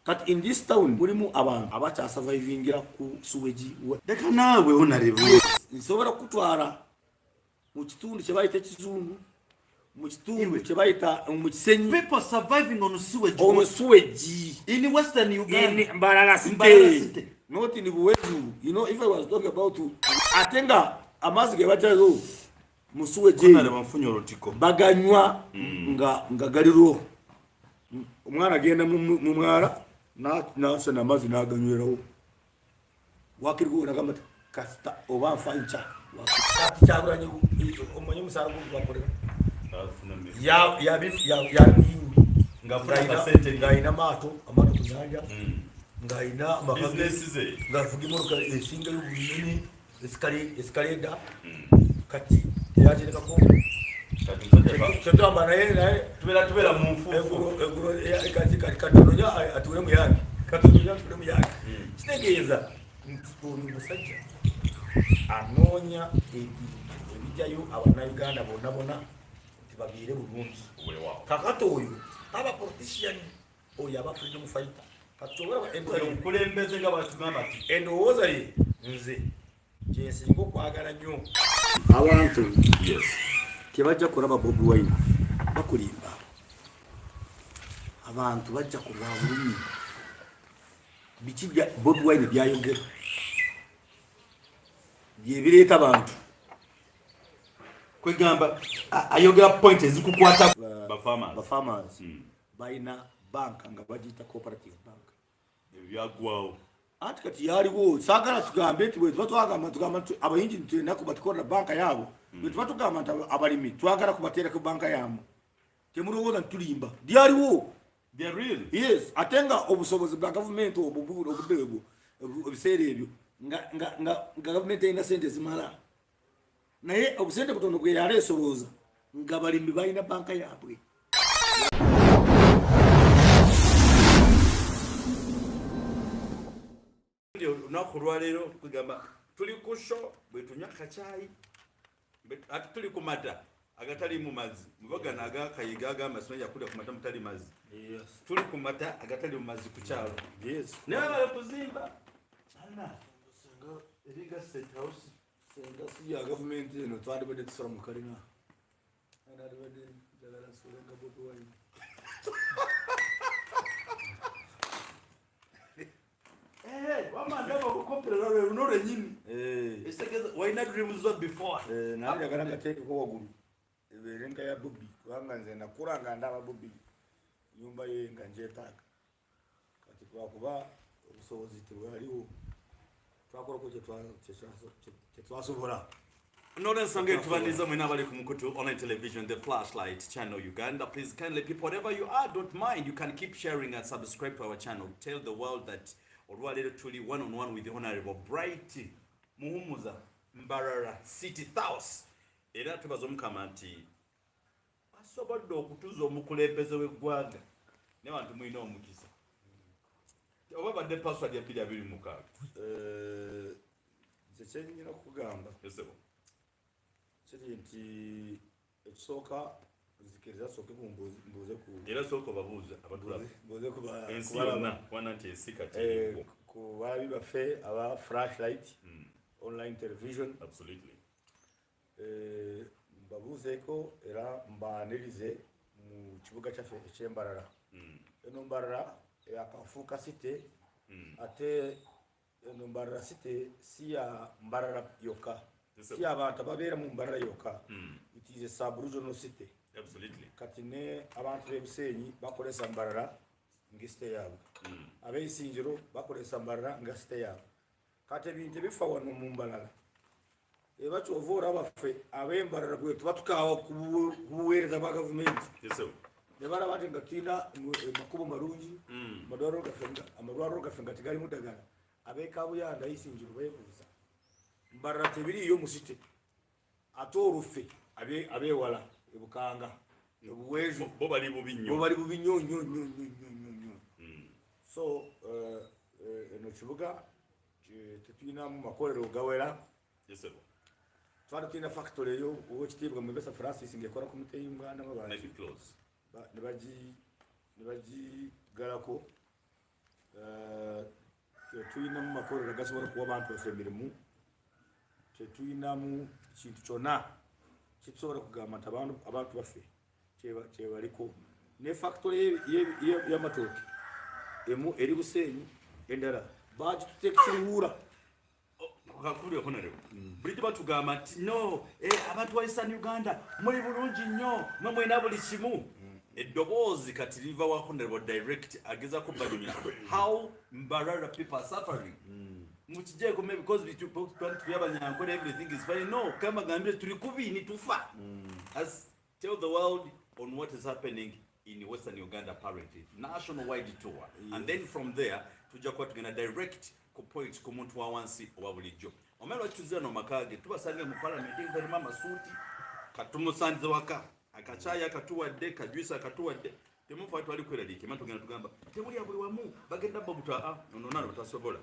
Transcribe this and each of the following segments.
Kati in this town mulimu abantu abakyasurvivingira ku sewage. Leka naawe honorable. Nsobola kukutwala mu kitundu kye bayita ekizungu, mu kitundu kye bayita mu Kisenyi. People surviving on sewage. On sewage. In Western Uganda. In Mbarara Mbarara City. City. Not in Buhweju. If I was talking about, ate nga amazzi ge bajjayo mu sewage Honorable, nfunye olutiko. Baganywa nga galiro. Omwana agenda mu mwala nasena amazzi n'aganywerawo. Wakiriwo nagamba nti kasita oba nfa nkya. Kati Kyagulanyi, omanyi omusaala gwo gwakolera yali muyimbi Ng'afuna akasente. ng'alina maato ku nyanja, ng'alina amaka ge, Bizinesi ze. Ng'avuga emotoka esingayo bunene, Escalade. Kati teyakirekako. Kati musajja Kyetwamba naye tubeera mu nfuufu. Eggulo kati katono nnyo atuule mu yange, katono nnyo atuule mu yange. Kitegeeza nti oyo musajja anoonya ebintu ebijjayo Abannayuganda bonna bonna nti babeere bulungi. Weewaawo. Kakati oyo aba politician, oyo aba freedom fighter. Kati olaba Oyo omukulembeze nga bwatugamba nti endowooza ye nze gyensinga okwagala nnyo. Abantu tebajja kulaba Bobi Wine, bakulimba. Abantu bajja kulwa bulumi. Biki bya Bobi Wine byayogera byebireeta abantu? Kwegamba ayogera point ezikukwata. Bafarmers. Bafarmers balina banka nga bagiyita cooperative bank. Ebyo byaggwawo. Anti kati yaliwo. Saagala tugambe nti bwe tuba twagamba, tugamba nti abayingi tulina kubatukolera banka yaabwe. Bwe tuba tugamba nti abalimi twagala kubateerako banka yammwe, temulowooza nti tulimba. Lyaliwo. They're real. Yes, ate nga obusobozi bwa gavumenti obwo obudde obwo, ebiseera ebyo nga gavumenti erina sente ezimala, naye obusente butono bwe yali esolooza nga balimi balina banka yaabwe. Olunaku olwaleero kugamba tuli ku show bwe tunywa kacyayi, ate tuli ku mata agatali mu mazzi. Muba gano agakayiga agamba simanyi yakulya ku mata mutali mazzi. Tuli ku mata agatali mu mazzi ku kyalo. Naye bale kuzimba ana eringa State House. Senga si ya gavumenti eno, twandibadde tusula mu kalina. Nandibadde njagala nsule nga Bobi Wine. Wama ndaba okukopera lwe luno lwennyini. Ekitegeeza walina dreams zo before. Naye njagala ngateekeko waggulu ebeere nka ya Bobi, kubanga nze nakula nga ndaba Bobi, nyumba ye nga njetaaga. Kati lwakuba obusobozi tebwaliwo, twakolako kyetwasobola. Nolwensonga etubaniriza mwena abali ku mukutu online television, The Flashlight Channel Uganda. Please, kindly people, whatever you are, don't mind, you can keep sharing and subscribe to our channel. Tell the world that olwaleero tuli one on one with the Honorable Bright Muhumuza, Mbarara City House. Era tubaza Omukama nti asobodde okutuza omukulembeze w'eggwanga. Naye bantu mulina omukisa. Oba badde password ya 2026? Nze kyenyina okugamba Esebo. kiri nti ekisooka, nzikiriza sooke mbuuze ku Era sooka obabuuza abatulaba. Mbuuze ku Ensi kubalaba. yonna, wana nti ensi kati eriwo. Ku balabi baffe aba Flashlight Online Television. Mbabuuzeeko era mbaanirize mu kibuga kyaffe eky'Embarara. Eno Mbarara yakafuuka city, ate eno Mbarara City si ya Mbarara yokka, si abantu ababeera mu Mbarara yokka. It is a sub-regional city. Kati ne abantu b'Ebusenyi bakozesa Mbarara nga city yaabwe, ab'Eisinziro bakozesa Mbarara nga city yaabwe. Kati ebintu ebifa wano mu Mbarara, eba kyova olaba ffe ab'Embarara bwe tuba tukaawa ku buweereza bwa gavumenti, ne balaba nti nga tulina makubo malungi, amalwaliro gaffe nga tegalimu ddagala, ab'e Kabuyanda, Isinziro beebuuza Mbarara tebiriiyo mu city. Ate olwo ffe abeewala ebukanga ebuweezu Bo bali bubi nnyo. Bo bali bubi nnyo nnyo nnyo nnyo nnyo nnyo nnyo. So eno kibuga tetulinamu makolero gawera. Twali tulina factory eyo Owekitiibwa Mwebesa Francis ng'ekola ku mutayimbwa n'amabaati. Maybe close. Ne bagigalako. Tetulinamu makolero gasobola kuwa bantu baffe emirimu. Tetulinamu kintu kyonna kyetusobola kugamba nti abantu baffe kyebaliko. Ne factory y'amatooke emu eri Busenyi, endala bagituteeka Kiruhura. Kakuli honorable, bulijjo batugamba nti no, abantu ba Eastern Uganda muli bulungi nnyo, mwe mwena buli kimu. Eddoboozi kati liva wa honorable direct, agezaako banyumya how Mbarara people are suffering. Mukijeeko maybe because tuli Abanyankole, everything is fine. No, kamba gambire tuli kubi nitufa. As tell the world on what is happening in Western Uganda, apparently national wide tour, and then from there tujja kuba tugenda direct ku point ku muntu wa wansi owa bulijjo. Omanyi lwaki tuzira no maka ge? Tubasange mu parliament balimu amasuuti, katumusanze waka, akacaayi akatuwadde, kajuice akatuwadde. Temufa, twali kweraliikira ma tugenda tugamba tewulya buli wamu bagenda babuta. Ah, ono nano batasobola.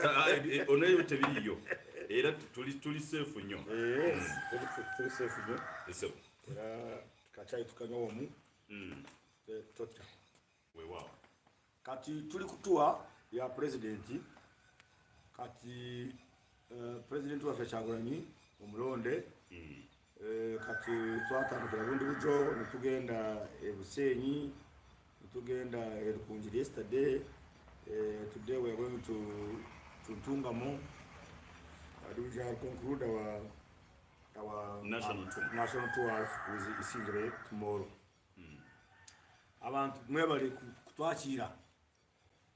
Ah, ono ebyo tebiriyo, era tuli safe nnyo. Tuli safe nnyo. Esebo. Era kacaayi tukanywa wamu, totya. Weewaawo. Kati tuli ku tour ya pulezidenti. Kati pulezidenti waffe Kyagulanyi omulonde. Kati twatandikira Bundibugyo, netugenda e Busenyi, netugenda e Rukungiri yesterday. Today we are going to Ntungamo. We shall conclude our national tour. National tours with Isingire tomorrow. Abantu mwebale kutwakira.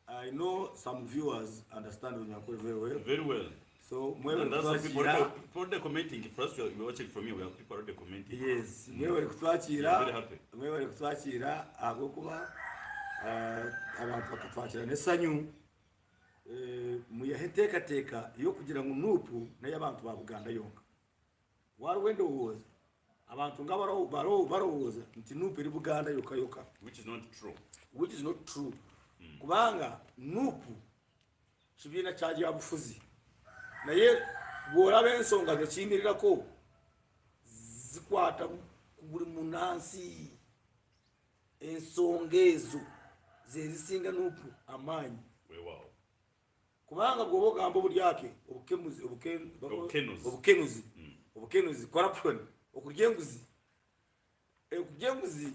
I know some viewers understand Runyankore very well. Very well. So mwebale And that's why people kutwakira. People already commenting. First, we are watching from here. We have people already commenting. Yes, mwebale kutwakira. Very happy. Mwebale kutwakira ahabwokuba abantu bakatwakira n'essanyu. Muyahe enteekateeka y'okugira ngu NUP nayo abantu ba Buganda yonka. Waliwo endowooza abantu nga barowooza nti NUP eri Buganda yokka yokka. Which is not true. Which is not true, kubanga NUP kibiina kya byabufuzi, naye bw'olaba ensonga zekiyimirirako zikwata ku buli munansi. Ensonga ezo zezisinga NUP amaanyi. Weewaawo. Kubanga bw'oba ogamba obulyake, obukemuzi, Obukenuzi. Obukenuzi, obukenuzi, corruption, okulya enguzi, okulya enguzi,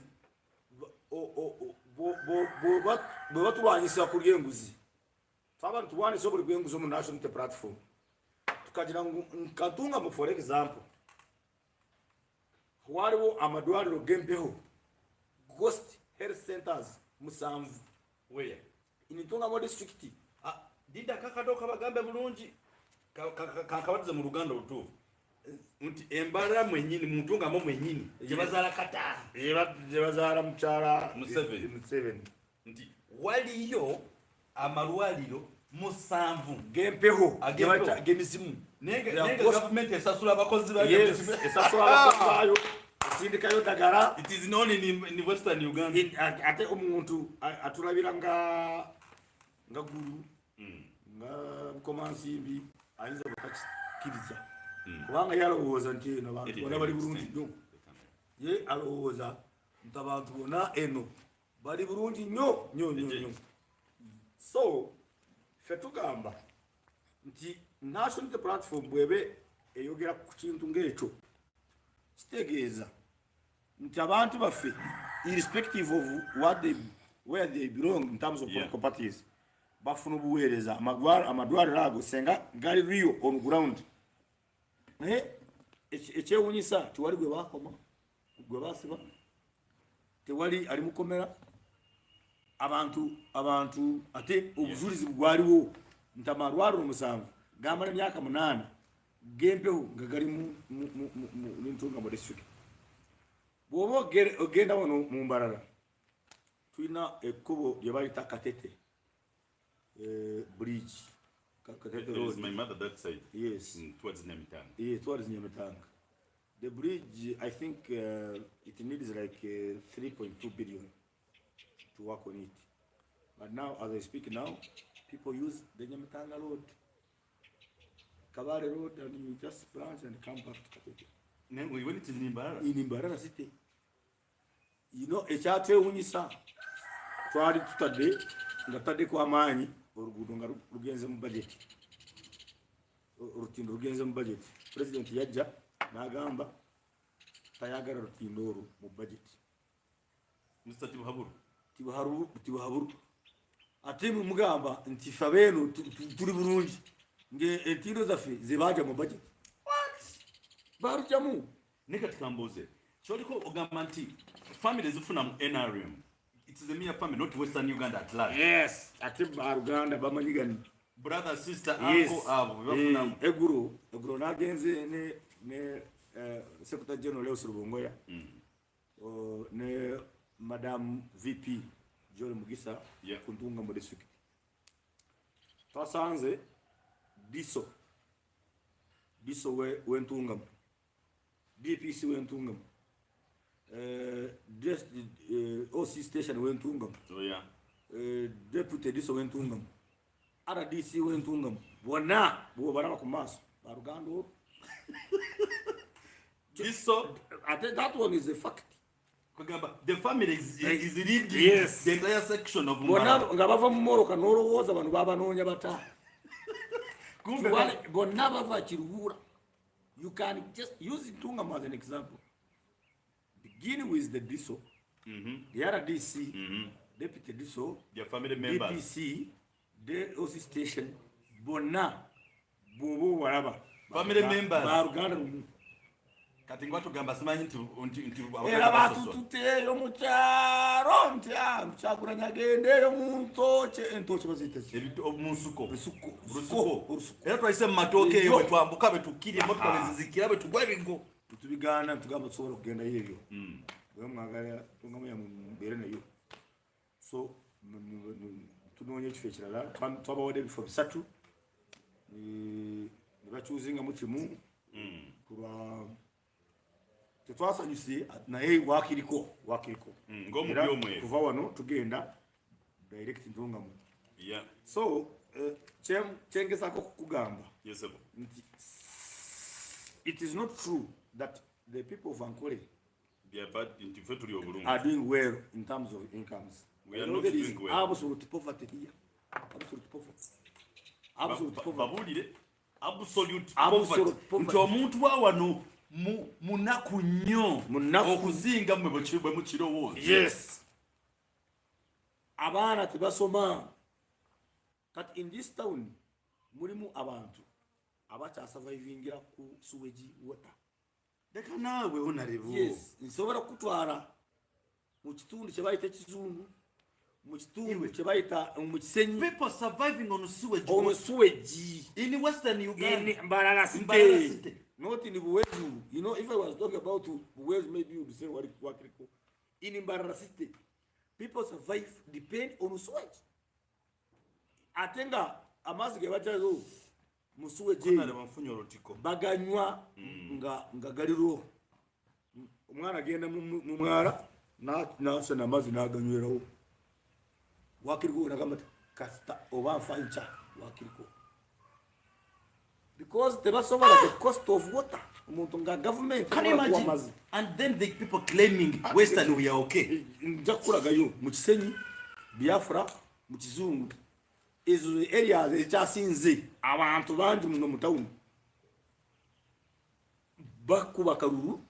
bwe batulwanyisa kulya enguzi, twaba nitulwanisa obuli bw'enguzi omu National Unity Platform, tukagira ngu nkatungamu, for example, waliwo amadwaliro g'empeho, ghost health centers 7. Where? In Ntungamo District. Ah, dinda kakado kabagambe bulungi. Kankabatize mu Luganda olutuufu nti Embarara mwennyini, mu Ntungamo mwennyini gye bazaala kata gye bazaala mukyala Museveni. Museveni. Nti waliyo amalwaliro 7 g'empeho. Ag'empeho. G'emizimu. Naye They are naye nga gavumenti esasula abakozi bayo. Yes, esasula abakozi baayo, esindikayo ddagala. It is known in Western Uganda. Ate omuntu atulabira nga Gulu, nga Bukomansimbi, ayinza butakikkiriza kubanga yalowooza nti eno abantu bonna bali bulungi nnyo. Ye alowooza nti abantu bonna eno bali bulungi nnyo nnyo nnyo nnyo. So ffe tugamba nti National Unity Platform bwebe eyogera ku kintu ng'ekyo, kitegeeza nti abantu baffe, irrespective of where they belong in terms of political parties, bafuna obuweereza. Amadwaliro ago senga gali real on ground, naye ekyewunyisa tewali gwe bakoma, gwe basiba, tewali ali mukomera. Abantu ate obujulizi bwaliwo nti amalwaliro 7 gamala emyaka 8 gempewo nga gali mu Ntungamo District. Bw'oba ogenda wano mu Mbarara, tulina ekkubo lye bayita Katete Bridge, Katete There is Road. my mother that side. Yes. Towards Nyamitanga. Yeah, towards Nyamitanga. The bridge, I think it needs like 3.2 billion to work on it. But now, as I speak now, people use the Nyamitanga Road, Kabale Road, and you just branch and come back to Katete. When it is in Mbarara. In Mbarara City. You know, ekyatwewunyisa, twali tutadde nga tutaddeko amaanyi. Oluguudo nga lugenze mu budget, olutindo lugenze mu budget, president yajja n'agamba tayagala lutindo olwo mu budget. Mr. Tibuhaburwa. Tibuhaburwa. Ate mugamba nti ffe abeeno tuli bulungi, ngaentindo zaffe zebaja mu budget balugyamu. Naye kati kambuuze, kyoliko ogamba nti family zifuna mu NRM, it is a mere family, not Western Uganda at large? Yes, ate baluganda bamanyigani. Brother, sister, uncle, abo bebafunamu. Eggulo nagenze ne Secretary General Lewis Rubongoya ne Madam VP Jolly Mugisa ku Ntungamo District. Twasanze DISO w'Entungamo, DPC w'Entungamo, OC station w'Entungamo, Oh, yeah. Deputy DISO w'Entungamo, RDC w'Entungamo, bonna bwobalaba ku maaso baluganda olwo. DISO. Ate that one is a fact. Kugamba the family is leading the entire section of bonna Mbarara. Nga bava mu mmotoka n'olowooza bano babanoonya bata. Kumbe Bonna bava Kiruhura. You can just use Ntungamo as an example. Begin with the DISO, the RDC, deputy DISO, their family members. DPC, the OC station, bonna bw'oba obalaba Family members. Baluganda lumu. Kati nga tugamba simanyi nti Era abaganda basosola. Batututeeyo mu kyalo nti ah, Kyagulanyi agendeeyo mu ntooke, entooke baziyita ki? Mu nsuko. Lusuko. Lusuko. Olusuko. Era twayise mu matooke eyo Eyo. bwe twambuka, bwe tukkirya, emmotoka bwe zizikira, bwe tugwa ebigo. Tubigaana, tugamba tusobola okugendayo ebyo bwe mwagala tungamu yamwe mubeere nayo. So tunoonya ekifo ekirala. Twabawadde ebifo bisatu, ne bakyuzingamu kimu kulwa tetwasanyuse, naye wakiriko. Ng'omubi Era omweru. Kuva wano tugenda direct Ntungamu. So kyengezaako kukugamba Yes, sir. nti it is not true that the people of Ankole Yeah, but nti ffe tuli obulungi. are doing well in terms of incomes. We are You know, not there is doing well. absolute poverty here. Absolute poverty. Absolute poverty. Babuulire absolute Absolute poverty. poverty. Nti omuntu wa wano munaku nnyo Munaku. okuzinga mmwe bwe mukirowooza. Yes. Abaana tebasoma. Kati in this town mulimu abantu abakyasurvivingira ku sewage water. Leka naawe, honorable. Yes, nsobola kutwala mu kitundu kye bayita Ekizungu, mu kitundu kye bayita mu Kisenyi. People surviving on sewage On water. Sewage. In Western Uganda. In Mbarara Mbarara City. City. Not in Buhweju. If I was talking about Buhweju, maybe you'd say Wakiriko. In Mbarara City, people survive, depend on sewage. Ate nga amazzi ge bajjayo mu sewage eyo, Honorable, nfunye olutiko. Baganywa nga galiro. Omwana agenda mu mwala nasena amazzi n'aganywerawo. Wakiriko nagamba nti kasita oba nfa nkya Wakiriko, because tebasobola the cost of water. Omuntu nga gavumenti Can you esobola kuwa imagine? amazzi. And then the people claiming Western we are okay. Nja kukulagayo mu Kisenyi, Biafra, mu Kizungu, ezo areas ezikyasinze abantu bangi muno mu tawuni. Bakuba kalulu,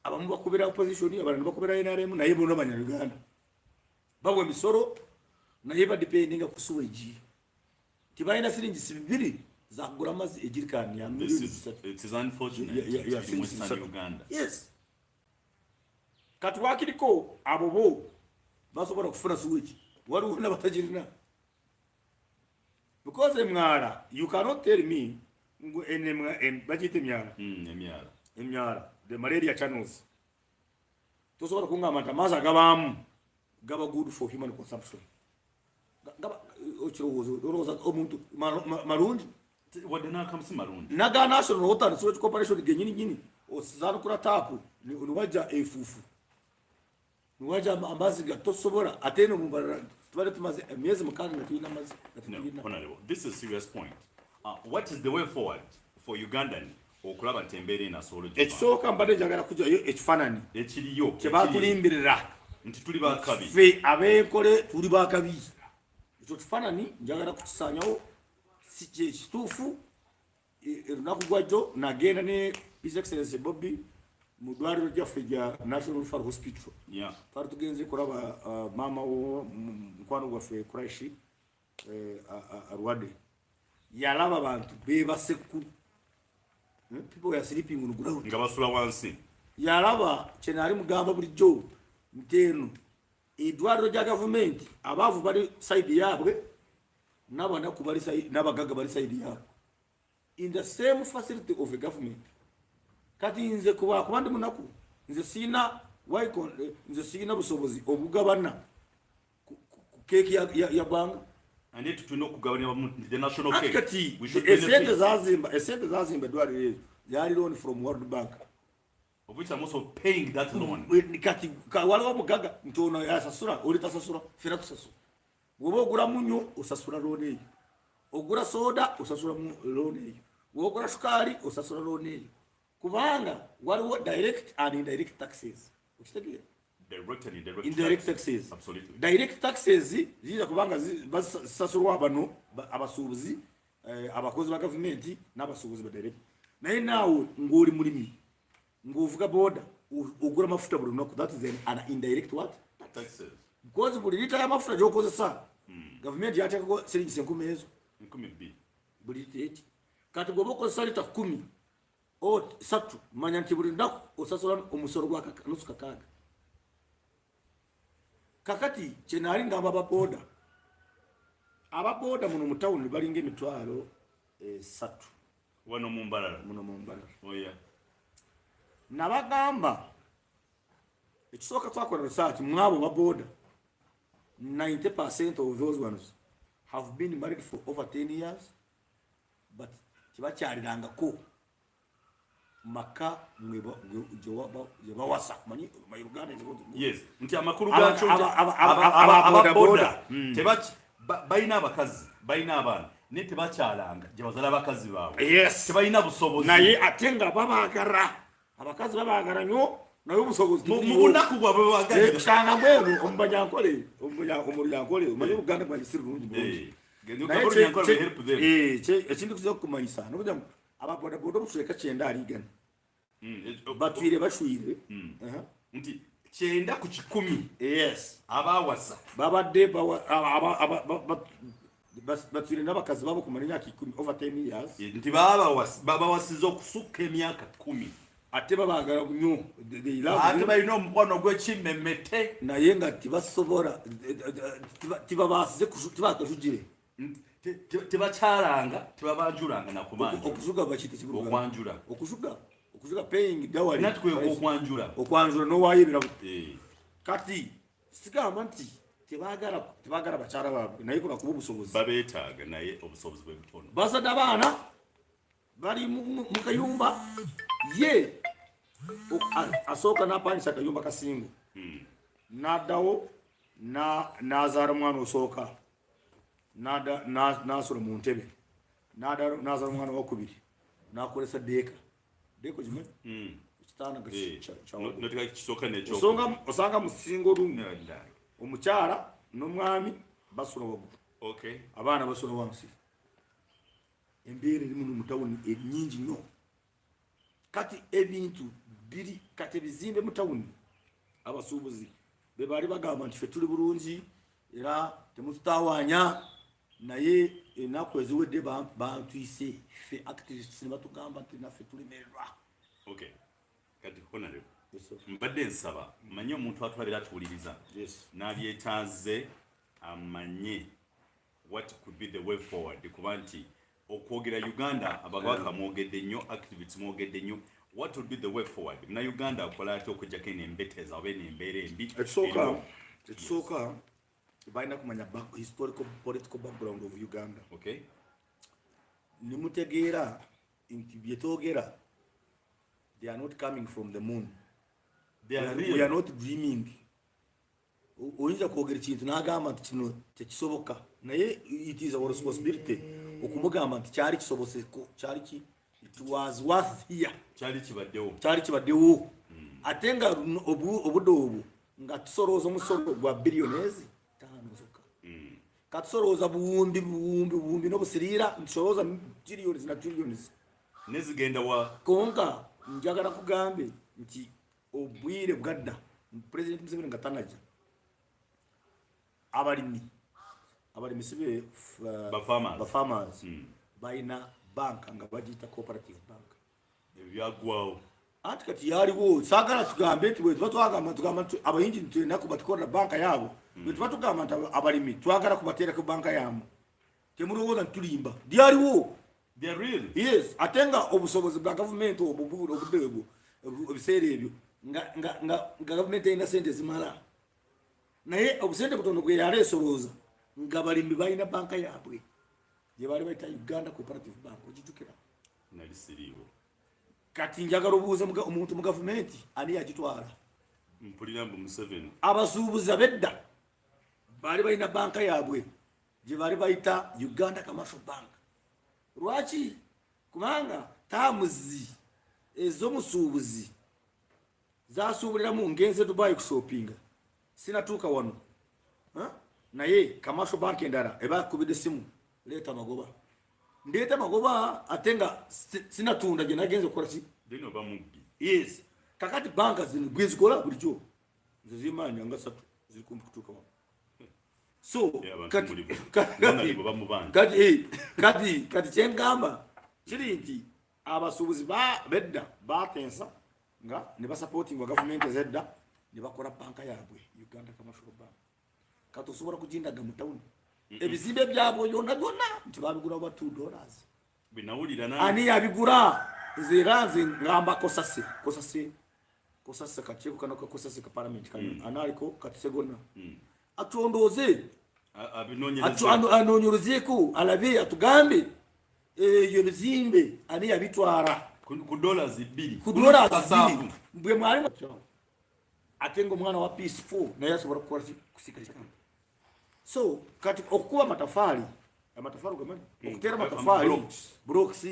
abamu bakubira opposition, abalala ne bakubira NRM, naye bonna Banyarwanda bawa emisolo, naye badependinga ku sewage. Tibalina siringisi bibiri zakugura amazzi, ejirikani ya This miliyoni is 3. It is unfortunate. Yeah, In siringisi Western 3. Uganda. Yes, kati wakiriko abo bo basobola kufuna sewage, waliwo nabatagirina, because emwala, you cannot tell me ngu bagiyita emyala. Emyala. Emyala, the malaria channels, tosobola kungamba nti amazzi agabaamu gaba good for human consumption. Okirowooza, olowooza omuntu malungi? Wadde n'akamu si malungi. Naga National Water and Sewage Corporation genyini nyini, osizanukula taapu niwajja enfuufu, niwajja amazzi ga tosobola. Ate eno mubalala tubadde tumaze emyezi 6 nga tulina amazzi nga No, tetulina. honorable, this is a serious point. What is the way forward for Ugandan okulaba nti embeera eno asobola ogivaamu? Ekisooka mbadde njagala kujjayo ekifaananyi ekiriyo kye batulimbirira nti tuli bakabi. Ffe ab'enkole tuli bakabi. Ekyo kifaananyi njagala kukisaanyawo, si kyekituufu. Olunaku gwajjo nagenda ne His Excellency Bobby mu ddwaliro lyaffe lya National Referral Hospital. Twali tugenze kulaba maama wo mukwano gwaffe Kuraishi alwadde. Yalaba abantu bebase ku people were sleeping on ground. Nga basula wansi. Yalaba kyenaali mugamba bulijjo nti eno eddwaliro lya gavumenti, abaavu bali side yaabwe, n'abanaku bali n'abagagga bali side yaabwe, in the same facility of a government. Kati nze kuba ndi munaku, nze siina nze siina busobozi obugabana ku keeki ya ggwanga. And tulina okugabanira the national cake. Kati esente zazimba, esente zazimba eddwaliro eryo yali loan from World Bank. Of which I'm also paying that loan. Kati waliwo omugaga nti ono asasula, oli tasasula? Fera tusasula. Bwoba ogula munyo osasula loan eyo, ogula soda osasula loan eyo, bwogula sukaali osasula loan eyo, kubanga waliwo direct and indirect taxes, okitegeera? Direct and indirect, indirect taxes. Absolutely. Direct taxes ziyinza kubanga zisasulwa bano abasuubuzi, abakozi ba gavumenti n'abasuubuzi ba direct. Naye naawe ng'oli mulimi, ng'ovuga boda, ogula mafuta buli lunaku, that is an indirect what? Taxes. Because buli lita y'amafuta gy'okozesa, gavumenti yateekako siringisi 1000 ezo. 2000. Buli lita eki. Kati bw'oba okozesa lita 10 o 3, manya nti buli lunaku osasula omusolo gwa nusu kakaaga. Kakati kyenaali ngamba ababoda, ababoda muno mu tawuni balinga 300,000. Wano mu Mbarara? Muno mu Mbarara. Oh, yeah. Nabagamba ekisooka, twakola research mwabo baboda, 90% of those ones have been married for over 10 years, but tebakyalirangako maka gye bawasa. Manyi Uganda. Yes, nti amakulu gakyo nti ababoda. Ababoda balina abakazi, balina abaana, naye tebakyalanga gye bazala abakazi baabwe. Tebalina busobozi. Naye ate nga babaagala, abakazi babaagala nnyo, naye obusobozi Mu tebuliwo. bunaku bwabwe babagalira. Kusanga mbwenu omubanyankole, omulyankole, omanyi Obuganda bwagisi bulungi bulungi. Naye Help them. Ekintu kuza okukumanyisa nokugira ngu ababodaboda obucweka 90 ahari igana batwire bashwire. Nti 90% abawasa. Babadde batwire n'abakazi babo kumara emyaka 10, over 10 years. Nti babawasiza okusukka emyaka 10. Ate babaagala nnyo. They love Ate you. balina omukwano gw'ekimemete. Naye nga tibasobola, tibabaasize, tibakajugire. Tebakyalanga, tebabanjulanga nakubanja. Okujuga bakiyita kibuga. Okwanjula. Okujuga, paying dowry. Nati kwe okwanjula. Okwanjula n'owaayo ebirabo. Kati sigamba nti tebaagala bakyala baabwe, naye kubakuba obusobozi. Babeetaaga, naye obusobozi bwe butono. Bazadde abaana, bali mu kayumba. Ye asooka n'apangisa akayumba kasingo, n'addawo n'azaala omwana osooka, n'asula mu ntebe, n'azaala omwana wakubiri, n'akozesa decker. Decker kimanyi? Ekitanda nga kya waggulu. Noteeka kisooka n'ekyokubiri. Osanga mu single room, omukyala n'omwami basula waggulu, abaana basula wansi. Embeera eri muno mu tawuni ennyingi nnyo. Kati ebintu biri kati ebizimbe mu tawuni, abasuubuzi be baali bagamba nti ffe tuli bulungi era temututawaanya, naye ennaku eziwedde bantwise ffe activists ne batugamba nti naffe tulemererwa. Okay, kati Honorable, mbadde nsaba manye omuntu atulabira, atuwuliriza, n'abyetaaze amanye what could be the way forward, kuba nti okwogera Uganda ababaka mwogedde nnyo, activists mwogedde nnyo. What would be the way forward? Munnayuganda akola atya okuggyako eno embeteza oba eno embeera embi? Ekisooka, Eriwo? ekisooka balina kumanya historical political background of Uganda. Nimutegeera nti byetwogera, they are not coming from the moon. They are We real. are not dreaming. Oyinza kwogera ekintu n'agamba nti kino tekisoboka, naye it is our responsibility okumugamba nti kyali kisobose, kyali ki, it was worth here. Kyali kibaddewo. Kyali kibaddewo, ate nga obudde obwo nga tusolooza omusolo gwa billions 5 zokka. Katusolooza buwumbi buwumbi buwumbi n'obusiriira, ntusolooza trillions na trillions. Nezigenda wa? Konka njagala kugambe nti obwire bwadda President Museveni nga tanajja, abalimi sibe Ba-farmers. Ba-farmers balina banka nga bagiyita Cooperative Bank. Ebyaggwawo. Anti kati yaliwo, saagala tugambe nti bwe tuba twagamba, tugamba nti abayingi tulina kubatukolera banka yaabwe. Bwe tuba tugamba nti abalimi twagala kubateerako banka yammwe, temulowooza nti tulimba, lyaliwo. They're real. Yes, ate nga obusobozi bwa gavumenti obwo obudde obwo, ebiseera ebyo nga gavumenti erina sente zimala, naye obusente butono bwe yali esolooza, nga balimi balina banka yaabwe gye baali bayita Uganda Cooperative Bank. Ogijjukira? Nali siriiwo. Kati njagala obuuze omuntu mu gavumenti, ani yagitwala? Mpulira mbu Museveni. Abasuubuzi ab'edda baali balina banka yaabwe gye baali bayita Uganda Commercial Bank. Lwaki? Kubanga terms ez'omusuubuzi zasuubuliramu, ngenze Dubai kushoppinga, sinatuuka wano. Ha? Naye commercial bank endala eba akubidde simu, leeta amagoba, ndeeta amagoba, ate nga sinatunda gye nagenze okukola ki? Then oba mubbi. Yes, kakati banka zino bwezikola bulijjo nze zimanya nga satu ziri kumpi kutuuka wano, so Eh, abantu kati muli Honorable bamubanja. Kati kyengamba kiri nti abasuubuzi bedda batensa nga ne basupportingwa gavumenti ezedda ne bakola banka yaabwe, Uganda Commercial Bank. Kati osobola kugindaga mu tawuni, ebizimbe byabwe byonna byonna nti babigula oba $2. Bwe nawulira nange. Ani yabigula? Nze era nze ngamba kosase kosase kosase kakiiko kano kakosase ka parliament kano analiko katusegona atondooze. Abinoonyereza. Anoonyerezeeko alabe atugambe eyo ebizimbe ani yabitwala. Ku $2. Ku $2 bwe mwali, ate nga omwana wa P4 naye asobola kukola ki? Kusika kikambo. So kati okukuba amatafaali, amatafaali ogamanyi, okuteera amatafaali, blocks. Blocks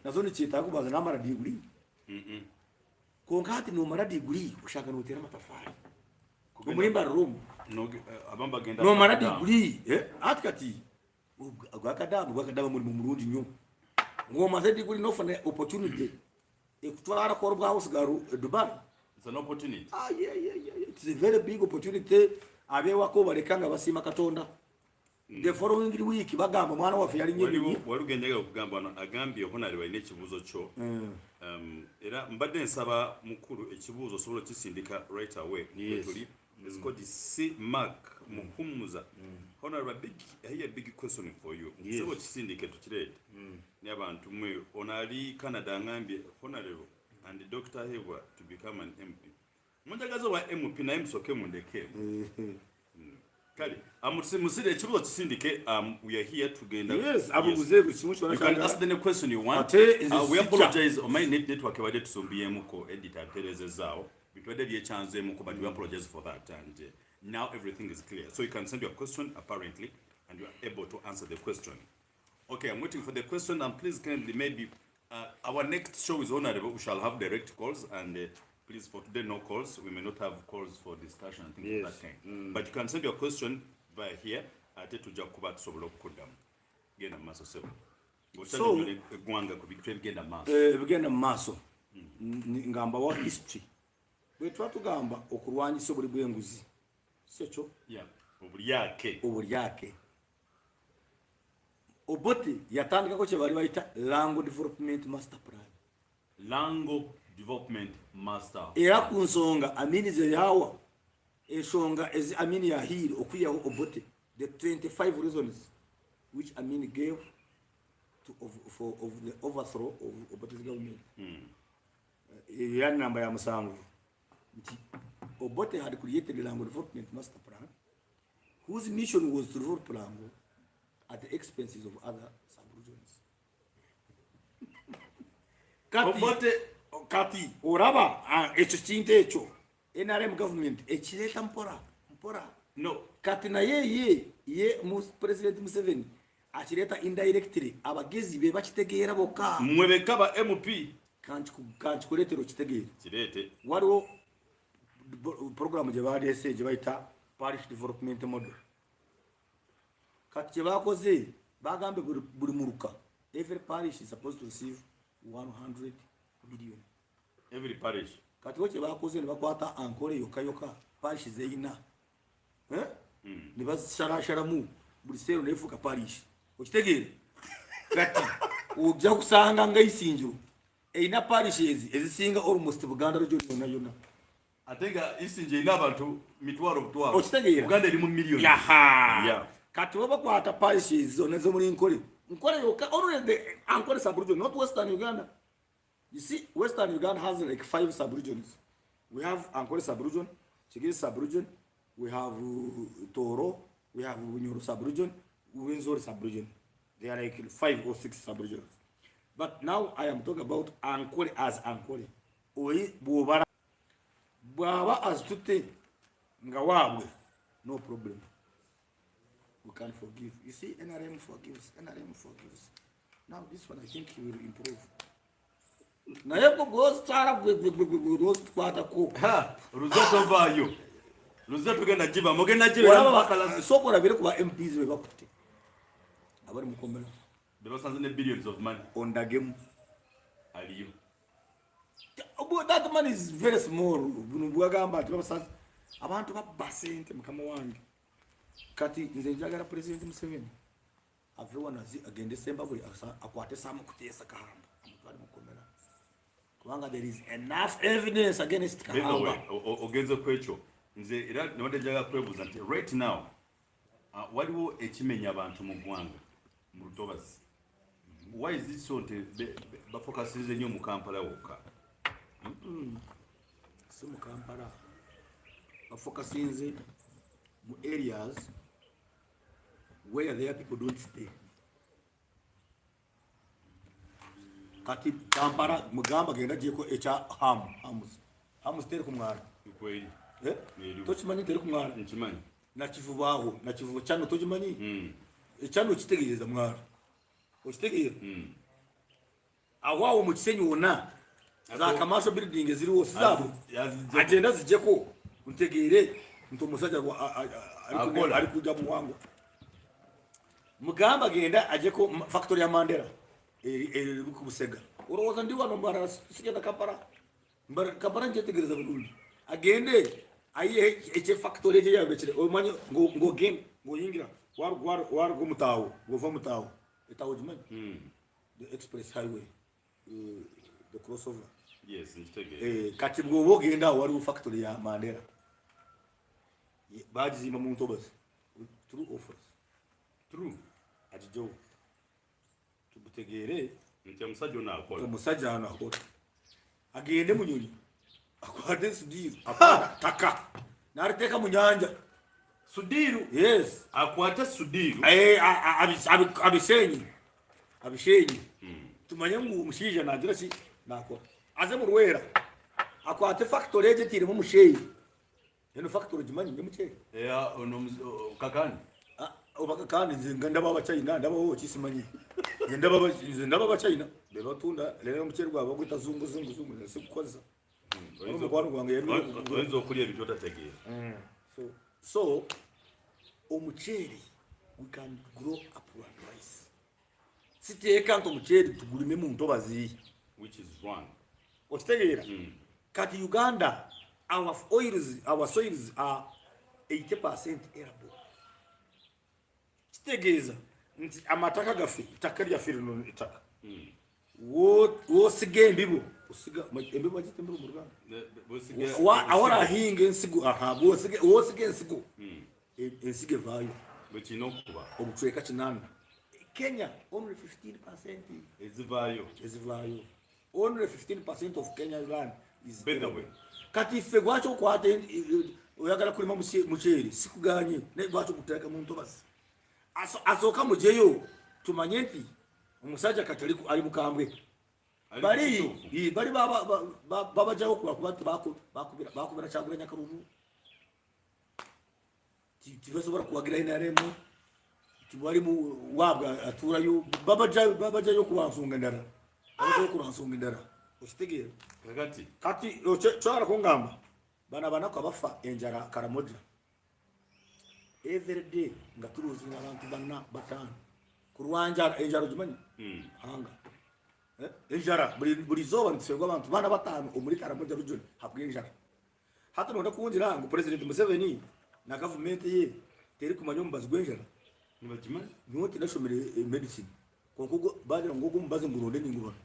nazo nikyetaaga kubanza namara diguri, konka ati nomara diguri oshaka noteera amatafaali omulimba room. Abamu bagenda Nomara Akadamu. diguri, ati kati gwakadamu gwakadamu mulimu mulungi nnyo ng'omaze diguri nofuna opportunity ekutwala kola bwa house girl e Dubai. It's an opportunity. Ah, yeah. It's a very big opportunity. Abewako baleka nga basiima Katonda. The following week bagamba omwana waffe yalinye Waliwo ebinyi. Waliwo genjagala okugamba wano, agambye Honare balina ekibuuzo kyo. Era mbadde nsaba mukulu ekibuuzo osobola okisindika right away. Tuli it's called C Mark Muhumuza. Honorable, big I hear a big question for you. Sebo kisindike tukireete. Ne abantu mwe ono ali Canada angambye, "Honorable and Dr. Hebwa to become an MP." Munjagaza wa MP, naye musooke mundeke. Kale musire ekibuuzo kisindike. We are here tugenda. Yes, abuuze ku kimu kyona You can kyagala. ask any question you want. Ate nze We sitya. apologize, omanyi network ebadde tusumbiyemuko, editor aterezezaawo bitubadde byekyanzeemuko, but we apologize for that, and now everything is clear, so you can send your question apparently and you are able to answer the question. Okay, I'm waiting for the question, and please kindly, maybe our next show is Honorable, we shall have direct calls, and please, for today, no calls. We may not have calls for discussion and things of that kind, but you can send your question via here, ate tujja kuba tusobola okukuddamu. Genda mu maaso sebo. Eggwanga ku bintu ebigenda mu maaso. Ebigenda mu maaso, ngamba wa history bwe tuba tugamba okulwanyisa obuli bw'enguzi, si ekyo? Yeah, obulyake. Obulyake. Obote yatandikako kye bali bayita Lango Development Master Plan. Lango Development Master. Era ku nsonga Amini ze yawa, ensonga ezi Amini yahiire okwiyaho Obote, the 25 reasons which Amin gave to, of, for, of the overthrow of Obote's government, era namba ya 7 nti Obote had created the Lango Development Master Plan, whose mission was to develop Lango at the expenses of other sub-regions. Kati, kati olaba ekyo kintu ekyo NRM government ekireeta mpora mpora. No. Kati naye ye President Museveni akireeta indirectly, abagezi be bakitegeera bokka. Mmwe bekka ba MP. Kankikuleetera okitegeere. Kireete. Waliwo program gye baleese gye bayita Parish Development Model. Kati kyebakoze, bagambe buli muluka, every parish is supposed to receive 100 million. Every parish. Kati bo kyebakoze, ne bakwata Ankole yokka yokka, parish zeyina, eh? Ne bazishalashalamu, buli seero nefuuka parish, okitegeere? Kati ojja kusanga nga Isinjiro erina parishes ezisinga almost Buganda region yonna yonna. Ate nga Isinje erina abantu mitwalo butwalo. Okitegeera? Uganda erimu miliyoni. Yaha. Kati bo bakwata parishes zonna ez'omuli Nkole, Nkole yokka, only the Ankole sub-region, not Western Uganda. You see, Western Uganda has like five sub-regions. We have Ankole sub-region, Kigezi sub-region, we have Toro, we have Bunyoro sub-region, Rwenzori sub-region. There are like five or six sub-regions, but now I am talking about Ankole as Ankole. Oyi bw'obala, bw'aba azitutte nga waabwe, no problem, we can forgive. You see, NRM forgives, NRM forgives. Now this one, I think he will improve. Naye gwe gwozitwala, gwe gwozikwatako. Luze tovaayo, luze tugenda giva, mugenda giva. Sooka olabire ku ba MPs be bakutte abali mukomera. Bebasanze ne billions of money. Ondagemu. Aliyo. That money is very small. Buno bwagamba nti babasanze, abantu babba sente, mukama wange. Kati nze njagala President Museveni ave wano agende Sembabule, akwate Sam Kuteesa Kahamba, amutwale mukomera, kubanga there is enough evidence against Kahamba. Ogenze ku ekyo, nze era nabadde njagala kwebuuza nti right now waliwo ekimenya abantu mu ggwanga mu lutobazi. Why is it so nti bafokasirize nnyo mu Kampala wokka? Si mu Kampala, bafokasinze mu areas where their people don't stay. Kati Kampala, mugamba genda gyeko ekya hamu, hamus teri ku mwala. Kweri. Eh? Tokimanyi teri ku mwala? Nkimanyi. Nakivubaawo, Nakivubo kyano tokimanyi? Mm. Ekyano kitegeeza mwala, okitegeera? Mm. Awo awo mu Kisenyi wonna za commercial building eziriwo sizaabwe. Yazijjeko. Agenda zijjeko, ntegeere nti omusajja Akola. ali kujja muwangwa. Mugamba genda ajeko factory ya Mandela eri ku Busega. Olowooza ndi wano Mbarara, sigenda Kampala? Kampala nkyetegereza bulungi. Agende ayiye ekye factory ekyo yabekire. Omanyi ng'ogenda ng'oyingira waruga omutaawo, ng'ova mutaawo, etaawo gimanyi? Mm. The express highway, the crossover. Yes, nkitegeera. Kati bw'oba ogenda awo waliwo factory ya Mandela. Bagizimba mu ntobazi. True or false? True. Agijjewo tubutegeere. Nti omusajja ono akola. Omusajja ano akola. Agende Munyonyi, akwate Sudiiru, akwata taka n'aliteeka mu nyanja. Sudiiru? Yes. Akwate Sudiiru. Eh, abisenyi, abishenyi, tumanye ngu omushaija nagira ki, nakora. Aze mu Rwera, akwate factory egyo etiiremu omushenyi. Eno factory gimanyi nyomuceeri? Ono kakani. Ah, oba kandi nze nga ndaba Abachina, ndabawo kisimanyi. Nze ndaba Abachina bebatunda leero omuceeri gwabwe bagwita zungu zungu zungu, nze sikukozesa. Omukwano gwange yali Oyinza okulya ebintu otategeera. So omuceeri, we can grow upland rice. Siteeka nti omuceeri tugulime mu ntobazi. Which is wrong. Okitegeera? Kati Uganda, our oils, our soils are 80% arable. Kitegeeza nti amataka gaffe, ettaka lyaffe lino, ettaka wosiga embibo, osiga embibo, bagiyita embibo mu Luganda? Awarahinga ensigo, aha, wosiga ensigo, ensigo evaayo. Bwekirina okuba. Obucweka 80. Kenya only 15% ezivaayo. Ezivaayo. Only 15% of Kenya land is By the arable. way. Kati ffe lwaki okwata oyagala kulima muceeri, sikuganye, naye lwaki oguteeka mu ntobazi? Asooka mujeyo tumanye nti omusajja kati ali mukambwe. Ali Bali kituufu. Bali babajawo kuba bakubira Kyagulanyi akalulu. Tibasobola kuwagira NRM, tibwali mu waabwe atuulayo, babajayo kuba nsonga endala, babajayo kuba nsonga endala, okitegeera? Kakati. Kati kyala kungamba bano abanaku abafa enjala Karamoja. Every day nga tulosinga abantu bana, bataano ku lwanjala. Enjala ogimanyi? Hanga. Eh, enjara, buli izooba nituferwa abantu bana, bataano omuri Karamoja region habw'enjara. Hati nonda kungira ngu President Museveni na gavumenti ye terikumanya omubazi gw'enjara? Nibakimanyi. Nyowe tinashomere medicine, konka ogwo bagira ngu ogwo omubazi nguronde ningubona,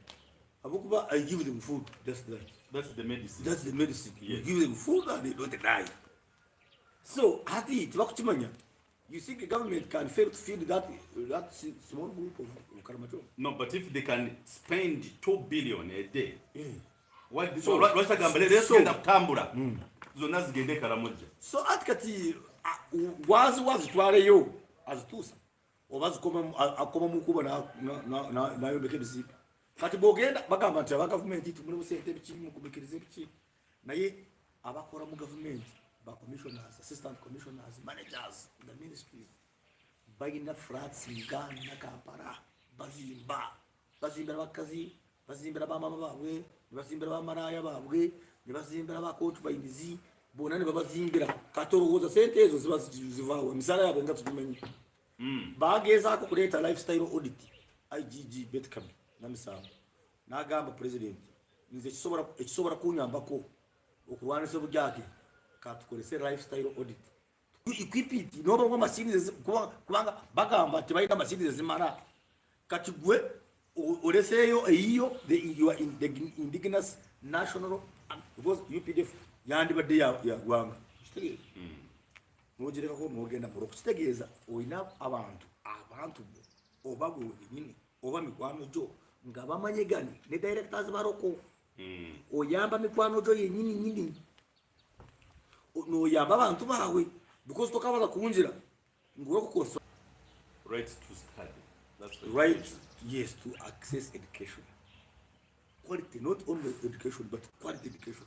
habwokuba I give them food, just that. That's the medicine. That's the medicine. Yes. You give them food and they don't die. So hati tibakukimanya. You think the government can fail to feed that small group of Karamajong? No, but if they can spend 2 billion a day, Yeah. what So- lwaki leero tugenda kutambula zonna zigende e Karamojja? So ati kati wazi wazitwaleyo azituusa oba akoma mukuba nayombeka ebizimbe. Kati bwogenda bagamba nti aba gavumenti tumulimu sente, biki, mugumikirize biki, naye abakora mu gavumenti, ba commissioners, assistant commissioners, managers in the ministries, balina flats Uganda, Kampala, bazimba, bazimbira bakazi, bazimbira bamama baabwe, nebazimbira bamaraya baabwe, nebazimbira ba concubines bonna ne babazimbira. Kati olowooza sente ezo ziba zivaawa? Emisaala yaabwe nga tugimanyi. Bagezaako kuleeta lifestyle audit. IGG Beti Kamya Namisango n'agamba President, nze ekisobola kunyambako okulwanisa obujaake, katukolese lifestyle audit, equip nobamu amashini, kubanga bagamba tebalina mashini ezimala. Kati gwe oleseeyo eyiyo, your the indigenous national, because UPDF yandibadde ya gwanga. Kitegeeza nogirekako nogenda mulo, kitegeeza olina abantu bo oba gwe wenyini oba mikwano gyo nga bamanyigane ne directors baroko. Oyamba mikwano gyo yenyini nyini, noyamba abantu bawe, because tokabaza kunjira ngurokukosa. Right to study. That's the Right, yes, to access education, quality, not only education but quality education.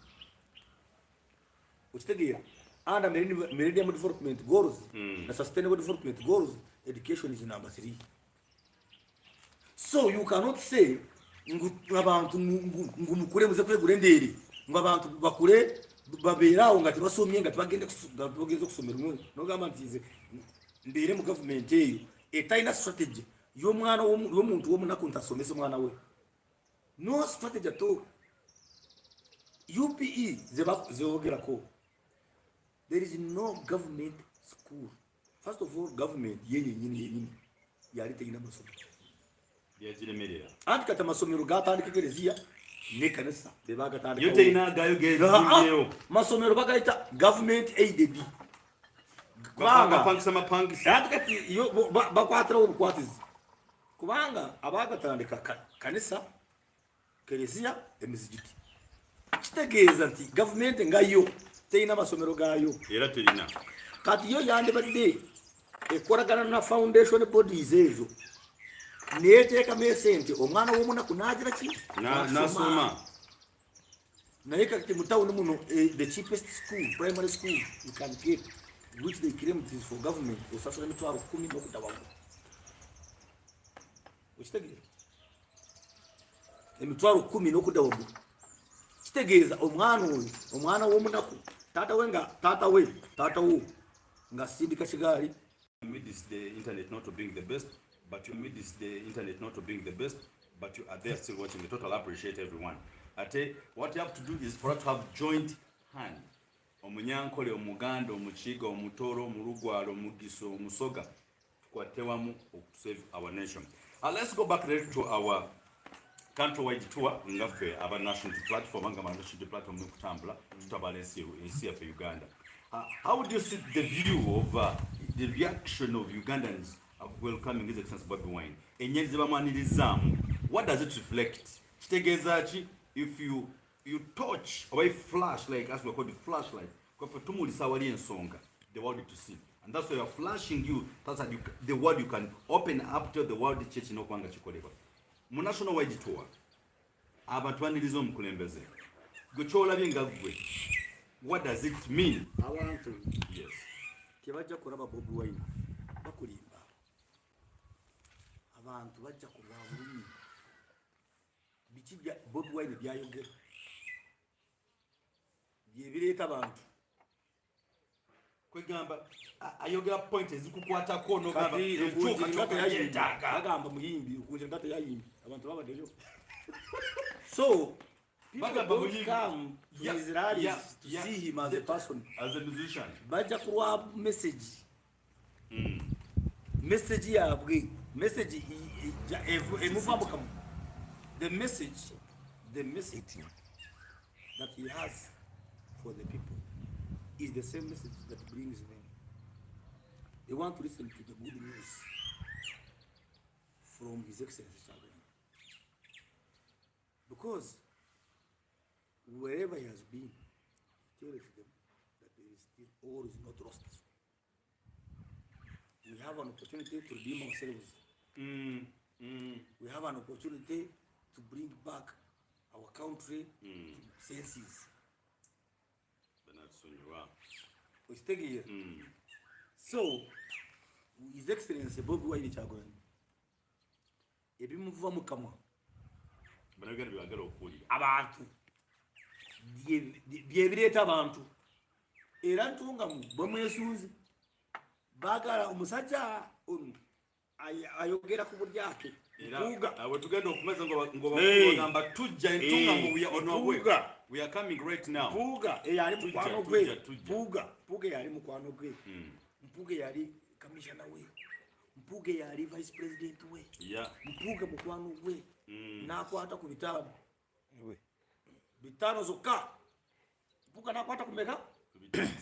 Okitegeera, under Millennium Development Goals na Sustainable Development Goals, education is number three. So you cannot say ngu abantu ngu mukure muze kwegura endere, ngo abantu bakure babeere awo nga tebasomye, nga tebagenda nga tebagenze okusomera. Nogamba nti nze mbeere mu gavumenti eyo etalina strategy y'omwana y'omuntu w'omunaku nti asomese omwana we? No strategy at all. UPE zebogerako, there is no government school. First of all, government ye yenyini yenyini yali terina masomero. Byagiremerera. Anti kati amasomero gatandika ekereziya nekanisa. Yo. Bebagatandika. Terina agayo gezimbeyo. Masomero bagayita government aided, kubanga bapangisa mapangisa. Anti kati yo bakwatirawo obukwatizi, kubanga abagatandika kanisa, kereziya, emizigiti. Kitegeeza nti gavumenti nga yo terina amasomero gaayo. Era terina. Kati yo yandibadde ekolagana na foundation bodies ezo neteekamu esente, omwana w'omunaku nagira ki? Nasoma. Naye kati mu tawuni muno, the cheapest school, primary school you can get, which they claim it is for government, osasula 100,000 n'okudda waggulu. Okitegeera, 100,000 n'okudda waggulu. Kitegeeza omwana oyo, omwana w'omunaku, taata we nga taata we taata wo nga sindika kigaali. Amidst the internet not being the best, but you amidst the internet not being the best, but you are there still watching. We totally appreciate everyone. Ate what you have to do is for us to have joint hand. Omunyankole, Omuganda, Omukiga, Omutoro, Omulugwalo, Omugiso, Omusoga, tukwate wamu save our nation. Let's go back to our countrywide tour ngaffe aba National Platform, nga National Platform nekutambula tutabala ensi yaffe Uganda. How do you see the view of the reaction of Ugandans of welcoming His Excellency Bobi Wine? Enyenzi bamwanirizaamu, what does it reflect? Kitegeeza ki if you touch oba flash, like as we call the flashlight, kwafe tumulisa awali ensonga the world to see, and that's why we are flashing you. That's how you, the world, you can open up to the world church n'okuba kikolebwa mu national wide tour. Abantu baniriza omukulembeze gwe kyolabye nga ggwe, what does it mean? Abantu Yes. tebajja kulaba Bobi Wine, bakulimba. Abantu bajja kulwa bulumi. Biki Bobi Wine byayogera byebireeta abantu? Kwegamba ayogera point ezikukwatako nogamba Kati enkyukakyuka Rukungiri nga gyetaaga. Bagamba muyimbi, Rukungiri nga teyayimbye, abantu babaddeyo. So people Bagamba don't muyimbi. come to his rallies to see him as a person. As a musician. Bajja kulwa message. Message yaabwe, message emuva mu kamwa. The message that he has for the people is the same message that brings them. They want to listen to the good news from His Excellency Kyagulanyi. Because wherever he has been, he tells them that there is still, all is not lost. We have an opportunity to redeem ourselves. We have an opportunity to bring back our country to senses. Banatusonyiwa. Okitegeera? So, His Excellency Bobi Wine Kyagulanyi, ebimuva mu kamwa Bannayuganda byebagala okuwulira. Abantu byebireeta abantu, era Ntungamu bwemwesunze, baagala omusajja ono ayogera ku bulyake. Era Mpuuga. Awe tugenda okumeza Hey. ng'obagamba tujja Entungamu, we are on our way. Mpuuga. We are coming right now. Mpuuga eyali Tujja, mukwano gwe. tujja, tujja. Mpuuga eyali mukwano gwe, Mpuuga eyali kamishana we, Mpuuga eyali vice president we, Mpuuga mukwano gwe, n'akwata ku 5, 5 zokka. Mpuuga n'akwata ku meka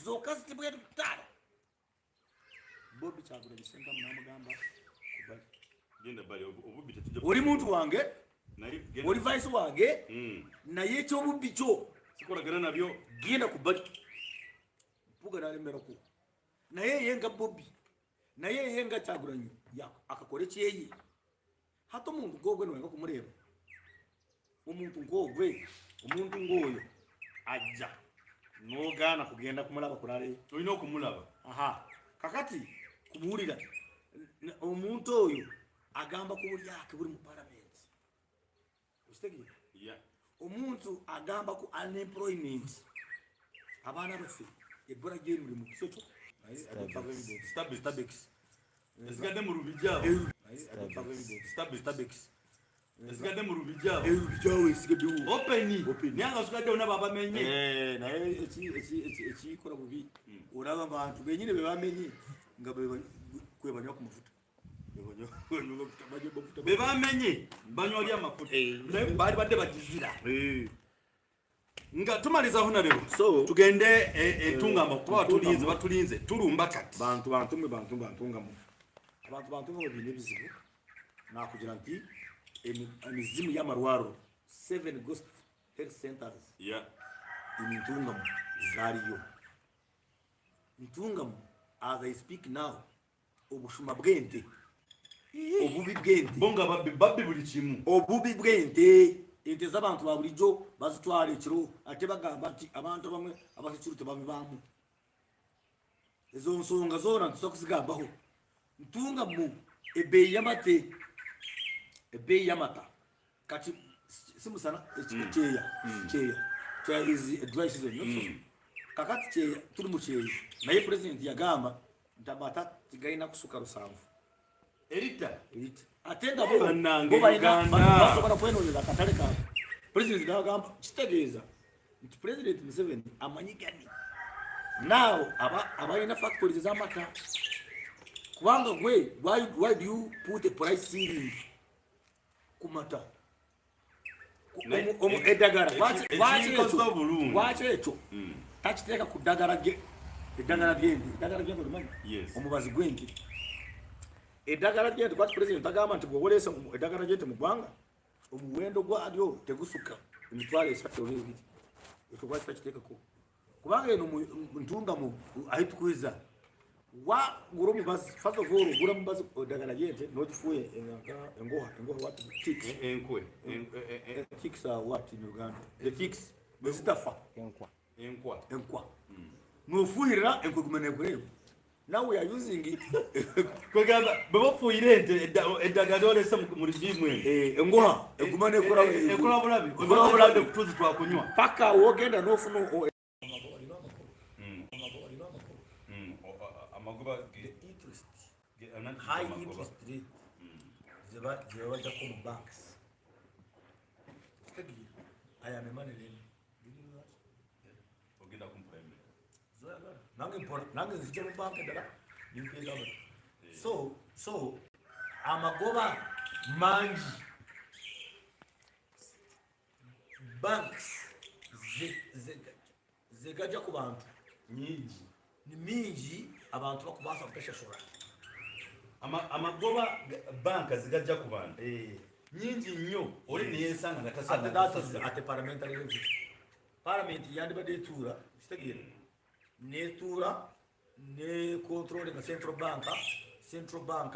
zokka, zitibwetu 5. Bobi Kyagulanyi Ssentamu n'amugamba kubali. Genda bali, obubbi tetujja. Oli muntu wange, Naye genda. oli vice wange, naye ekyobubbi kyo Sikolagana nabyo. Genda ku bbali. Mpuuga n'alemerako, naye ye nga Bobi, naye ye nga Kyagulanyi akakora ekyeye. Hati omuntu gogwe niwenga kumureeba, omuntu ng'ogwe, omuntu ng'oyo ajja n'ogaana kugenda kumulaba kulale? Olina okumulaba. Aha, kakati kumuwulira. Omuntu oyo agamba ku bulyake buli mu palamenti, okitegeera? Yeah. Omuntu agamba ku unemployment, abaana baffe ebbula gyemirimu kisokyo. Stabex. Stabex. Esigadde mu lubijja. Stabex. Stabex. Esigadde mu lubijja. Erubijjawo esigaddewo. Open. Open. Naye nga sigaddewo nabo abamenye. Eh, naye ekikola bubi, olaba abantu benyini be bamenye nga kwe banywa ku mafuta. Banywa amafuta, banywa amafuta. Be bamenye banywa ly amafuta, naye baali badde bagizira. Nga tumaliza, honorable, So, tugende Entungamo kuba Entungamo. batulinze, batulinze, tulumba kati. Bantu bantumwe, bantu bantungamu, abantu bantungamu biine ebizibu. Nakugira nti emizimu y'amarwaro, seven ghost health centers in Ntungamu zariyo. Ntungamu, as I speak now, obushuma bw'ente, obubi bw'ente. Bo nga babbi, babbi buli kimu. Obubi bw'ente, ente z'abantu ba bulijjo bazitwala ekiro, ate bagamba nti abantu abamwe abasecurity tebabibaamu. Ezo nsonga zoona ntusa kuzigambaho. Ntungamu ebbeeyi y'amate, ebbeeyi y'amata kati si musana, kyeya, kyeya, kyeya is a dry season, not so? Kakati kyeya, tuli mu kyeya, naye president yagamba nti amata tigalina kusuka 70 Erita. Erita. Ate nga bo Bannange, bo balina Uganda. Basobola kwenonyeza akatale kaabwe. President nagamba, kitegeeza nti President Museveni amanyi gani naawo abalina factories ez'amata, kubanga gwe why do you put a price ceiling ku mata? Eddagala Ekinkoze obulungi. Lwaki ekyo takiteeka ku ddagala eddagala lyente, eddagala lyente olimanyi? Yes. Omubazi gw'ente, eddagala lyente. Lwaki president agamba nti bw'oleesa eddagala lyente mu ggwanga, omuwendo gwalyo tegusuka 30,000 oba 2,000? Ekyo lwaki takiteekako? Kubanga eno Ntungamu ahitukwiza wagura omubazi, first of all ogura omubazi, eddagala lyente, n'ogifuuya engoha, engoha, what, ticks? Enkwe. Ticks are what in Uganda? The ticks bwe zitafa. Enkwa. Enkwa. Enkwa nofuhirira, enkwe guma nekureba. Now we are using it. Kwegamba bwe bafuuyira ente eddagala lyolese mu rigimu eno. Eh, engoha eguma nekora. Ekola bulabi. Ekola bulabi. Kutuzi twakunywa. Paka wogenda nofuna. Amagoba The interest, high interest rate gye babajjako mu banks. Kitegeera, I am a money lender. Ogenda kumpreme. Nange mpola, nange nzija mu banka endala nimpeeza bati. So amagoba mangi banks zegajja ku bantu nyingi. Ni mingi, abantu bakubaasa kutashashura. Amagoba banka zigajja ku bantu nyingi nnyo, oli neyesanga nga Ate that is at the parliamentary level. Parliament yandibadde etuula, kitegeera, netuula ne control nga central bank, central bank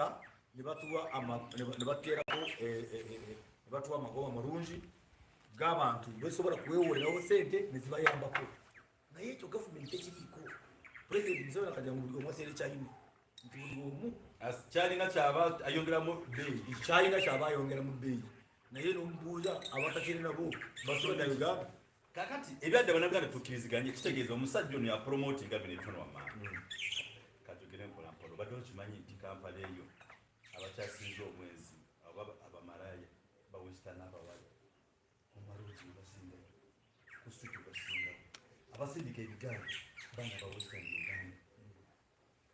ne batuwa ne bateerako ne batuwa amagoba malungi g'abantu besobola kuwewolerawo sente ne zibayambako. Naye ekyo gavumenti tekiriiko. President Museveni akagira ngu buli omu aseere kyayina, nti buli omu kyalina kyaba ayongeramu bbeeyi. Kyalina kyaba ayongera mu bbeeyi, naye nomubuuza abatakiri nabo basobola na Uganda. Kakati ebyadde, Bannayuganda, tukkiriziganye, kitegeeza omusajja ono yapromotinga bino ebitono wammanga. Katugere mpola mpola. Obadde okimanyi nti Kampala eyo abakyasinze obwenzi oba abamalaya bawesita n'abawala mumaloogi basingayo, ku street basingawo, abasindika ebigaali baana ba Western Uganda.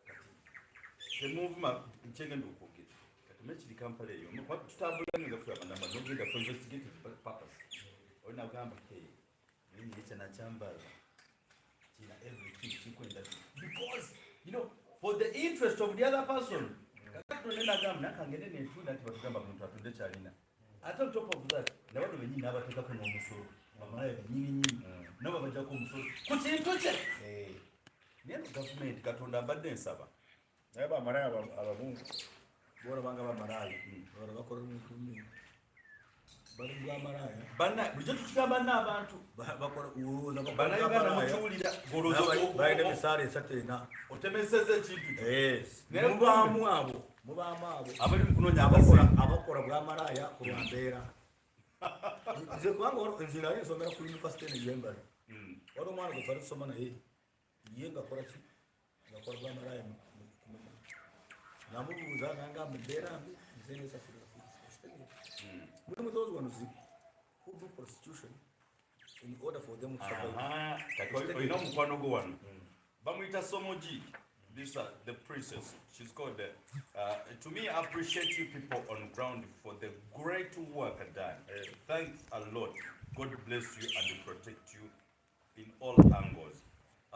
Kati temuvuma kyegenda okwogera. Kati mekiri Kampala eyo kuba tutambula nga tulaba nogenda for investigative purpose, oli nagamba, "Hey, mimi ekyo nakyambala kina everything kikwenda," because for the interest of the other person. Kakati none nagamba nakangende netunda nti batugamba muntu atunde kyalina. Ate on top of that, nabano benyini nabateekako n'omusolo, bamalaya benyini nyini nabo babajjako omusolo ku kintu kye. Naye no gavumenti, Katonda, mbadde nsaba. Naye bamalaya ababungu bolabanga bamalaya bala bakola nnyo, bali bwamalaya. Banna bulijjo tukigamba n'abantu. Bakola, olowooza bakola Bannayuganda bwamalaya. Mukiwulira. Balina emisaala esatu ena. Otemeseza ekintu kyo. Naye Mubaamu abo, mubaamu abo abali mu kunoonya abakola akasente. Abakola bwamalaya ku lwa mbeera. Nze kubanga nze nali nsomera ku university eno ey'Embale. Waliwo omwana gwe twali tusoma naye, ye ngakola ki? Ngakola bwamalaya. Namubuuza nangamba embeera mbi, nze nesasulira fees. Mulimu those ones who do prostitution in order for them to survive. Aha, kati olina omukwano gwo wano bamuyita Somoji. This the princess, she's called to me, I appreciate you people on ground for the great work done. Thanks a lot. God bless you and protect you in all angles.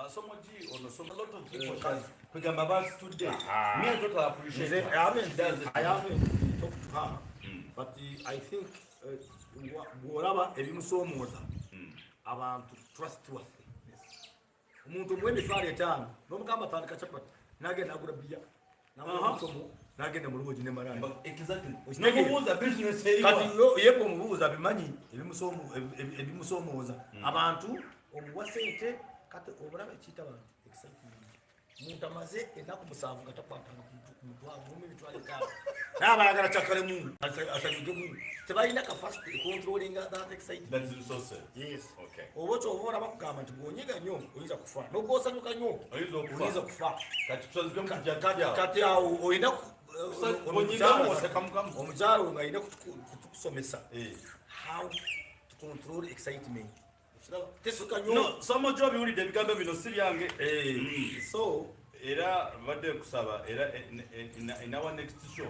Somoji ono, so a lot of people kwegamba basitudde. Me, I totally appreciate Nze, her. I haven't, She does it. I haven't talked to her, but I think bw'olaba ebimusoomooza abantu, trustworthiness. Omuntu omuwa 50,000 n'omugamba tandika chapati, n'agenda agula biya, n'agula omusomo, n'agenda mu lwogi ne malaya. Exactly. Okitegeera? Nomubuuza business eriwa. Kati ye bw'omubuuza bimanyi ebimusoomooza abantu. Omuwa sente, kati obulaba ekiyita abantu excitement. Muntu amaze ennaku 7 nga takwatanga ku mutwalo gumu, 50,000, naye abayagala kyakalemu asanyugemu. Tebalina capacity controlling that excitement. That's resources. Yes. Okay. Oba kyoba olaba kugamba nti bw'onyiga nnyo oyinza kufa, n'ogwosanyuka nnyo Oyinza okufa. oyinza kufa. Kati tusazike mukujja. Kati awo olina Bw'onyigamu osekamukamu. omukyala ono alina kutukusomesa how to control excitement. Okiraba? Tesuka nnyo. No, Somojo, biwulidde ebigambo bino si byange. So Era badde kusaba era in our next show,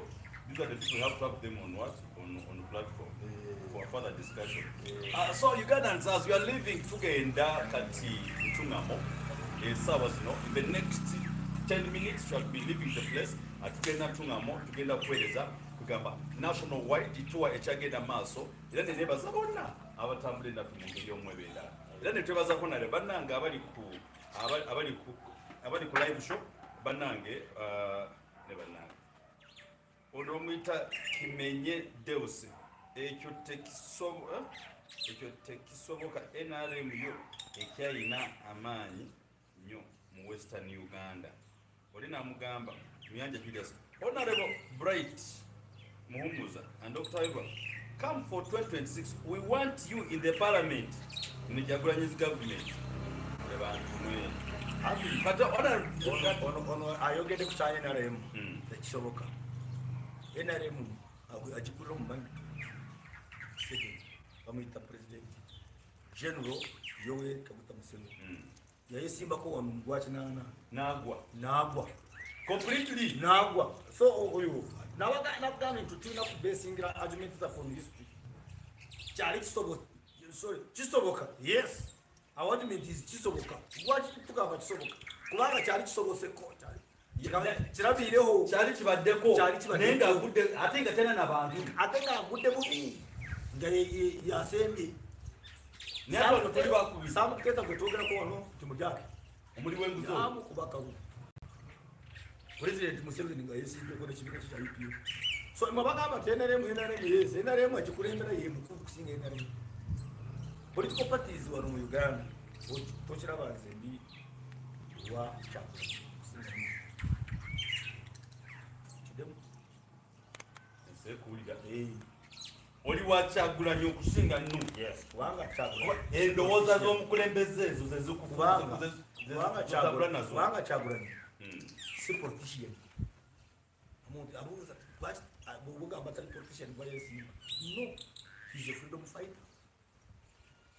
these are the people we have to have them on what, on the platform for further discussion. So Ugandans, as we are leaving, tugenda kati Ntungamo esaawa zino. In the next 10 minutes shall be leaving the place. Tugenda Ntungamo, tugenda kuweereza kugamba national wide tour ekyagenda maaso. Era nenebaza bonna abatambula enaffe mu ngeri y'omweba endala. Era netwebazako nale bannange abali ku live show. Bannange, ne bannange ono omuyita Kimenye Deus, ekyo ekyo tekisoboka. NRM yo ekyalina amaanyi nnyo mu Western Uganda. Oli namugamba Muyanja Julius, Honorable Bright Muhumuza and Dr. Iva, come for 2026. We want you in the parliament in the Kyagulanyi's government. Mwe bantu mwe. Kati Ono ayogedde ku kya NRM. Tekisoboka. NRM agikulira omumanyi Museveni, bamuyita President General Yoweri Kaguta Museveni. Yayesimbako wano mu gwa 80. Nagwa. N'agwa. Completely. N'agwa. So oyo nakugambye nti tulina kubesingira argument zaffe on history. Kyali kisoboka, sorry, kisoboka, yes. Our argument is kisoboka. Lwaki tugamba kisoboka? Kubanga kyali kisoboseko, kirabiireho. Kyali kibaddeko. Kyali kibaddeko. Naye ng'agudde ate nga tena nabantu. Ate ng'agudde bubi, nga yasembye. Naye ate wano tuli bakubiri. Sam Kutesa gwe twogerako wano timulyake. Omuli w'enguzi oyo. Yamukuba kalulu President Museveni nga yesimbyeko nekibiina kye kya UPF. So mwe bagamba nti NRM, NRM, yes, NRM agikulembera ye mukulu kusinga NRM. Political parties wano mu Uganda, tokiraba, nze ndi wa Kyagulanyi kusinga nnyo. Kiddemu. Nse kuwulira. Eh. Oli wa Kyagulanyi okusinga nnu? Yes, kubanga Kyagulanyi Endowooza z'omukulembeze ezo kubanga kubanga zezikutambula Kyagulanyi nazo. Kubanga Kyagulanyi si politician. Omuntu abuuza lwaki bw'ogamba tali politician gwa yesimba. No, he's a freedom fighter.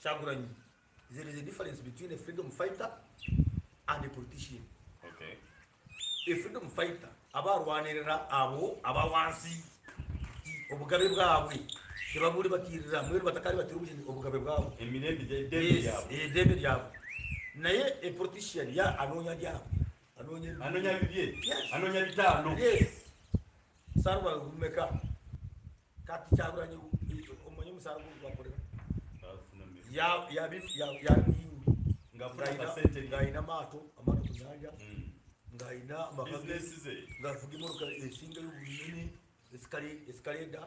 Kyagulanyi, there is a difference between a freedom fighter and a politician. A freedom fighter aba arwanirira abo aba wansi, obugabe bwabwe tebabuli batirira mweri batakali batira obugabe bwabwe. Emirembe eddembe Yes, lyabwe. Eddembe lyabwe. Naye a politician ya anoonya lyabwe, anoonya Anoonya bibye. Yes. Anoonya 500. Yes, musaala gumeka? Kati Kyagulanyi omanyi omusaala gwe gwakolera? Yali muyimbi. Ng'afuna akasente. Ng'alina maato, amaato ku nyanja, ng'alina amaka Bizinesi ze. Ng'avuga emotoka esingayo bunene, Escalade.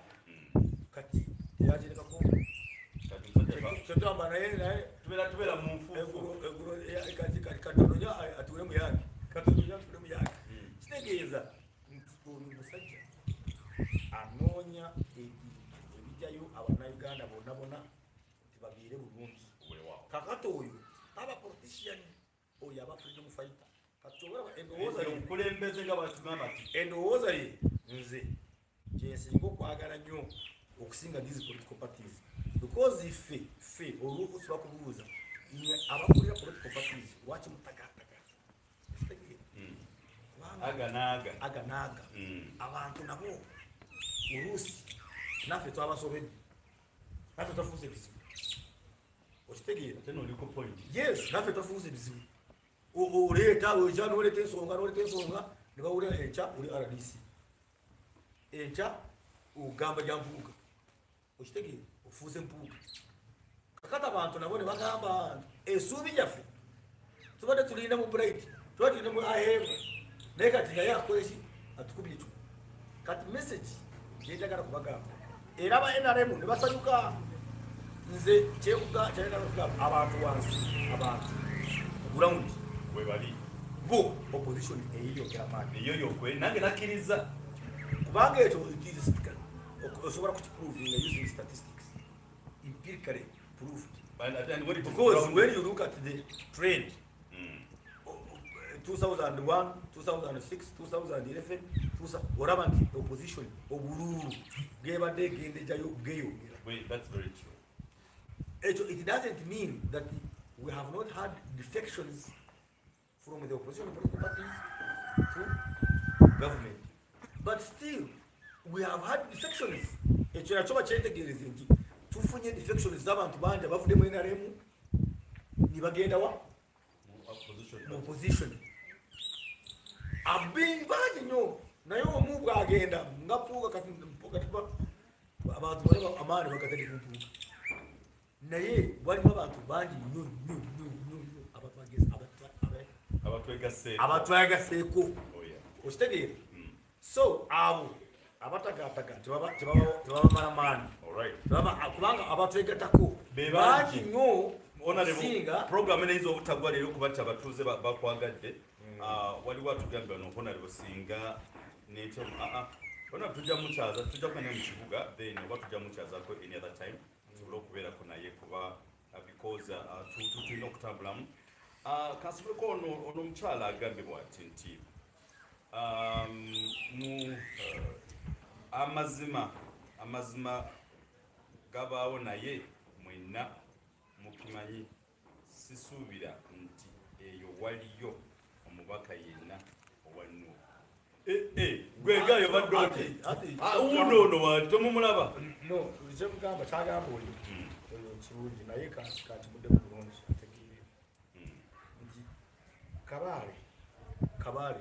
Kati teyakirekako. Kati musajja Kyetugamba naye tubeera mu nfuufu. Eggulo kati katono nnyo atuule mu yange, katono nnyo atuule mu yange. Kitegeeza nti oyo musajja anoonya ebintu ebijjayo Abannayuganda bonna bonna nti babeere bulungi. Weewaawo. Kakati oyo aba politician, oyo aba freedom fighter. Kati olaba endowooza ye Omukulembeze nga batugamba nti endowooza ye nze gyensinga okwagala nnyo okusinga these political parties, because ffe oluusi bakubuuza, mwe abakulira political parties, lwaki mutagataga? Kitegeera? Kubanga aga n'aga. Aga n'aga. Abantu nabo oluusi naffe twabasobedde, naffe twafuuza ebizibu, okitegeera? Ate n'oliko point. Yes, naffe twafuuza ebizibu. Oleeta oja noleeta ensonga, noleeta ensonga ne bawulira enkya oli RDC, enkya ogamba lya Mpuuga, okitegeera? Ofuuza Mpuuga. Kakati abantu nabo ne bagamba essuubi lyaffe tubadde tulinda mu Bright, tuba tulinda mu ahema, naye kati naye akoze ki? Atukubye ekyo. Kati message gyenjagala kubagamba, era aba NRM ne basanyuka, nze kyekuga kyayagala okugamba abantu wansi, abantu ground, We bali. Bo opposition eyeyongera maanyi. Eyo yokwe nange nakkiriza. Kubanga ekyo it is osobola kukiprovinga using statistics, empirically proved. And when it is Because grounded- when you look at the trend, 2001, 2006, 2011, 2000, olaba nti opposition obululu bwebadde egenda ejayo bweyongera. Wait, that's very true. Ekyo it doesn't mean that we have not had defections from the opposition political parties to government, but still we have had defections. Ekyo nakyo bakyetegereze nti tufunye defections z'abantu bangi abavudde mu NRM ne bagenda wa? Opposition. Mu opposition. Abingi bangi nnyo, naye omu bwagenda nga Mpuuga, kati Mpuuga tuba abantu bali amaani bagatadde ku Mpuuga, naye walimu abantu bangi nnyo nnyo nnyo nnyo nnyo Abatwegaseeko. Abatwagaseeko. Oh, yeah. Okitegeera? So abo abatagaataga tebabamala maanyi. All right. Kubanga abatwegatako Be bangi bangi. nnyo Honorable, singa program eno eyinza obutagwa leero kuba nti abatuuze bakwagadde. Ah, waliwo atugambye wano, Honorable, singa nekyo ona tujja mukyaza, tujja kuba naye mu kibuga, then oba tujja mukyazako any other time tusobole okubeerako naye kuba because tulina okutambulamu. Ah, kansubireko ono omukyala agambye bwati nti mu amazima gabaawo, naye mwenna mukimanyi, sisuubira nti eyo waliyo omubaka yenna owa NUP. Gwegayo badde oti wuno ono wa tomumulaba. No, kyemugamba, kyagamba oyo kirungi, naye kankimuddemu bulungi ategeere nti Kabaale Kabaale.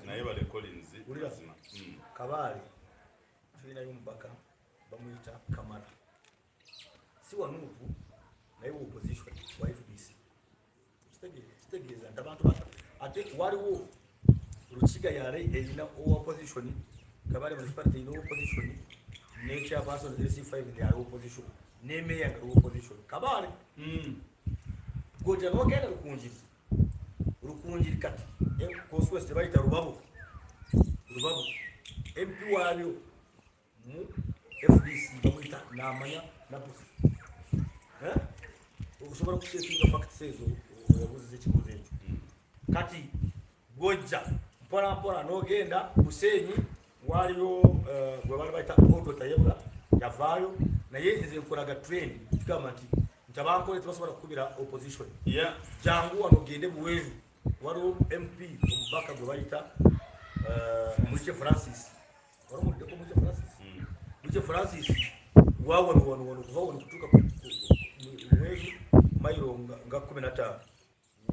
Naye bale Collins. Wulira. Mazima. Kabaale tulinayo omubaka bamuyita Kamara, si wa NUP, naye wa opposition wa FDC. Kitegeeza nti abantu ate waliwo Rukiga yale erina owa opposition, Kabale municipality erina opposition, ne chairperson LC5 ndi ali opposition, ne mayor nga ali opposition Kabale. Gojja n'ogenda Rukungiri, Rukungiri kati constituency tebayita Rubabo, Rubabo MP waabyo mu FDC bamuyita Namanya Nabusi. Eh? Osobola kucheckinga facts ezo obuuziza ekibuuzo ekyo. Kati gwojja mpola mpola n'ogenda Busenyi, waliyo gwe bali bayita Odo Tayebwa, yavaayo, naye nze nkolaga trend tugamba nti abankole tebasobola kukubira opposition. Jangu wano ogende Buweeru, waliwo MP omubaka gwe bayita Mulikye Francis. Walimuddeko Mulikye Francis? Mulikye Francis wawano wano kuva wano kutuuka Buweeru mayiro nga 15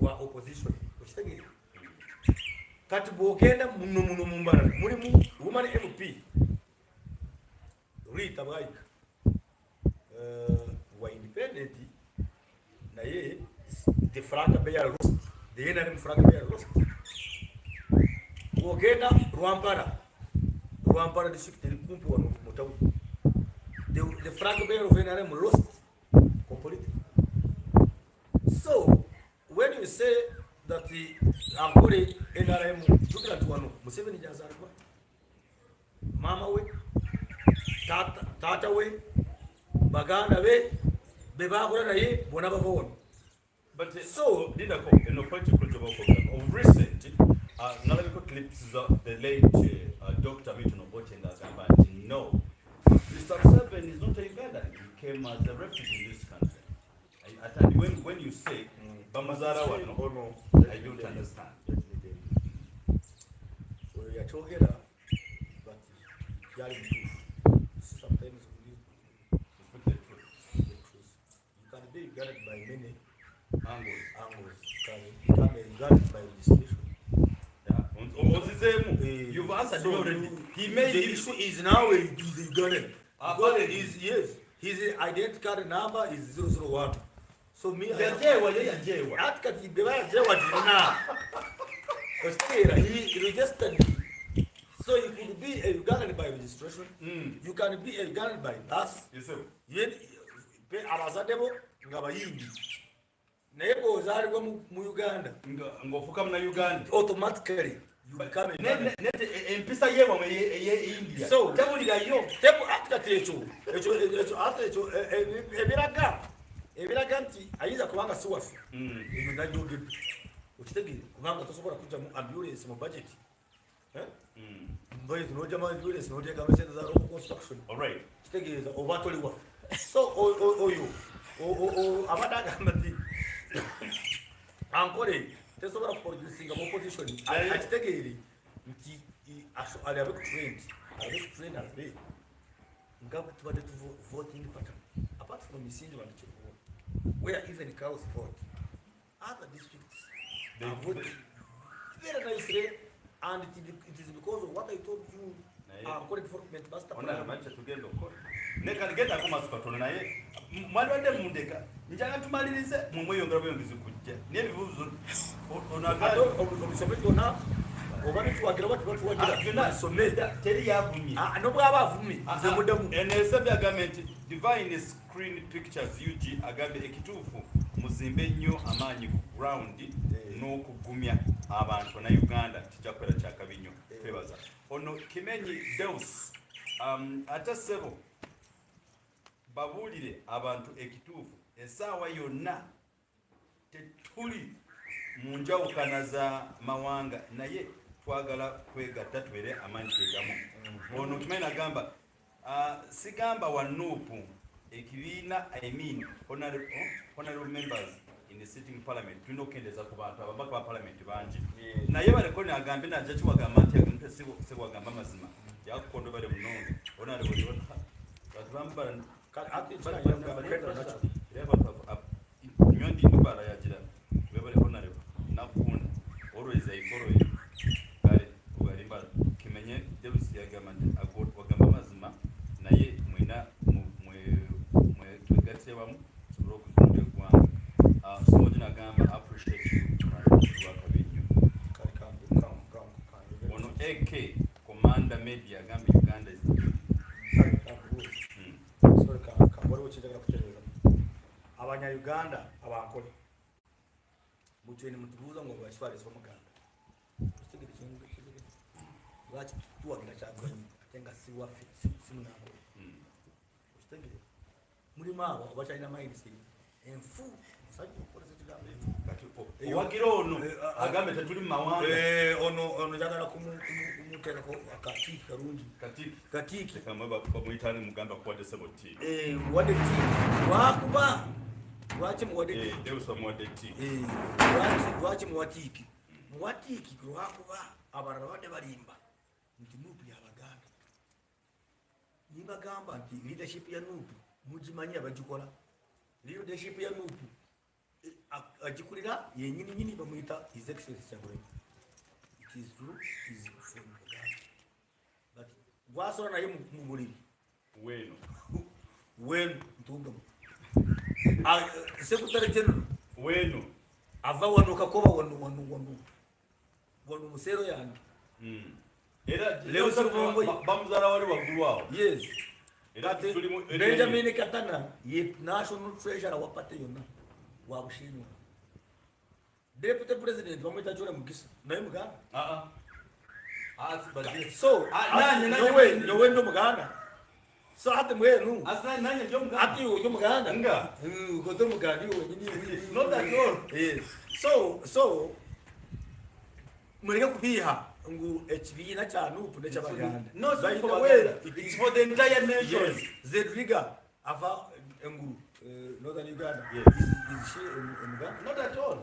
wa opposition, okitegeera? Kati bwogenda muno muno mu Mbarara mulimu woman MP Rita Bwaika, wa independent, naye the flag bearer lost, the NRM flag bearer lost. Bwogenda Rwampara, Rwampara district eri kumpi wano mu town, the flag bearer of NRM lost completely. So when you say that the Ankole NRM, jukira nti wano Museveni gyazaalibwa, maama we, taata we, baganda be be bakola naye bonna bava wano. But So- lindako, eno political gyoba of recent, nalabiko clips za the late Dr. Milton Obote ng'agamba nti no, Mr. Museveni is not a Ugandan, he came as a refugee in this country. When you say bamuzaala wano, Ono I don't understand. Oyo yakyogera, but yali mutuufu. Sometimes we need To speak the truth. The truth. You can be guided by many angles. Angles. You can become a Ugandan by registration. Yeah. Ozizeemu. You've answered So me already. He made the it. Issue is now he's a Ugandan. Ah, Because but- yes, his identity card number is 001. So me, I Yajewa, ye yajewa. Ati kati bwe bayajewa girina. Okitegeera, he registered. So you could be a Ugandan by registration. You can be a Ugandan by birth. You see? Pe abazadde bo nga Bayindi. Naye bw'ozaalibwa mu Uganda, Ng'ofuuka muna Uganda. Automatically you become a Ugandan. Empisa yewamwe eye India So- tebulirayo. Tebu ati kati ekyo ate ekyo ebiraga nti ayinza kubanga si waffe, ebyo najogedde, okitegeere, kubanga tosobola kujjamu ambulance mu budget. Eh? Budget n'ojjamu ambulance n'oteekamu sente za road construction, Alright. kitegeeza oba toli waffe. So oyo abadde agamba nti Ankole tesobola kuproducinga mu opposition, akitegeere nti alabe ku trend, alabe ku trend, alabe nga bwe tubadde tu voting pattern apart from Misindi wano Kiruhura, where even cows vote, other districts are voting very nicely, and it is because of what I told you, Ankole development master Ona plan. Amanyi kyetugenda okukola, ne gendako maaso katono, naye mwalibadde mundeka njagala tumalirize, mwe mweyongera bweyongezi kujja n'ebibuuzo. Ate obisome byonna, oba bituwagira oba tebatuwagira, bisome. Teri yavumye. Ah, nobwaba avumye, nze muddemu. Eno esabye agambye nti Divine Screen Pictures UG agambye ekituufu muzimbe nnyo amaanyi ku ground n'okugumya abantu na Uganda kijja kubeera kyakabi nnyo. Twebaza ono Kimenyi Deus, ate ssebo babuulire abantu ekituufu essaawa yonna. Tetuli mu njawukana za mawanga, naye twagala kwegatta tubeere amaanyi gegamu. Ono kimanyi nagamba, sigamba wa NUP ekibiina, I mean honorable members in the sitting parliament. Tulina okukendeeza ku bantu, ababaka ba parliament bangi, naye balekone agambe najja kiwagamba nti sibwagamba amazima jakukondo bale munonga honorable bantu bambala. Nyondi ndubara yagira webale honorable, nakukunda, always I follow you. Kale ogalimbala kimenye Davis yagamba nti wagamba amazima, naye mwena twegatte wamu tusobole okuzimba eggwanga. Somoji nagamba appreciate you, lwakabi nnyo. Ono AK Commander Media agamba Uganda is the Waliwo kyenjagala kutereeza. Abanyayuganda abankole mukyeni mutubuuza ngo lwaki omuganda, lwaki tuwagira Kyagulanyi ate nga si waffe, si munankole? Okitegere, mulimu abo abakyalina mindset enfu, musajja okukozesa ekigambo ekyo. Owagira ono agambe tetuli mu mawanga. Ono njagala kumuteekako akatiiki kalungi. Katiki. Katiiki. Bamuyitani mugamba kuwadde sebo tiiki. Muwadde tiiki lwakuba lwaki muwadde tiiki? Deus bamuwadde tiiki. Lwaki muwa tiiki? Muwa tiiki lwakuba abalala badde balimba nti NUP yabaganda. Nibagamba nti leadership ya NUP mugimanyi abagikola. Leadership ya NUP agikulira yenyini nyini bamuyita His Excellence Kyagulanyi. It is true, is from Buganda, but gwasola naye mu buliri weno. Wenu Ntungamu, secretary general weno. Ava wano Kakoba, wano wano wano wano museero yange. Era Leo Sirubongo. Bamuzala wali waggulu awo. Yes. Era Kati tuli Benjamin Katana ye national treasurer wa party yonna wa Bushinwa. Deputy president bamwita Jole Mugisa, naye muganda. Ah, ah. Ah, So nanye nyowe nyowe ndo muganda, so ate mwenu Asa nanye njo muganda. Ati uyo muganda. Nga. Goto muganda wenyini. Not at all. Yes, so muleke kubiha ngu ekibiina kya NUP nekyabaganda. No, it's By not for the way, Baganda. It's for the entire nation. Yes. Zedriga ava enguru, northern Uganda. Yes. Is she in Uganda? Not at all.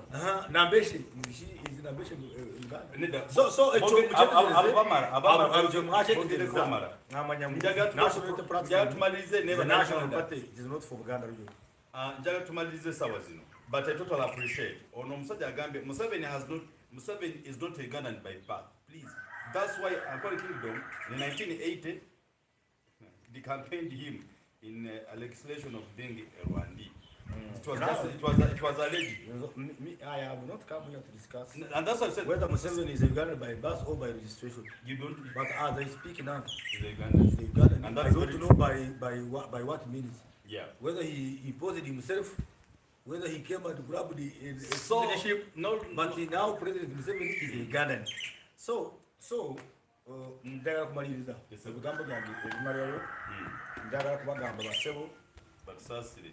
Nambeshe, she is Nambeshe Uganda. Neda. So ekyo Abamara, abamara. ekyo mwakyetegereza. Abamara. Mwamanya ngu Njagala National Unity Platform, njagala tumalirize the neba National Party, it is not for Buganda region. Ah, njagala tumalirize essaawa zino, but I totally appreciate ono omusajja agambye Museveni has not, Museveni is not a Ugandan by birth, please. That's why Ankole Kingdom in 1980 they campaigned him in a legislation of being a Rwandi. It was just, it was alleged. Me, I have not come here to discuss and that's what I said. Whether Museveni is a Ugandan by birth or by registration. You don't. But as I speak now, He's a Ugandan. He's a Ugandan. And I that's don't very know by what means. Whether he imposed himself, whether he came and grabbed the So leadership, no, but no. Now President Museveni is a Ugandan. So njagala kumaliriza Yes, sir. ebigambo byange ebimalirayo. Njagala kubagamba basebo Batusasire.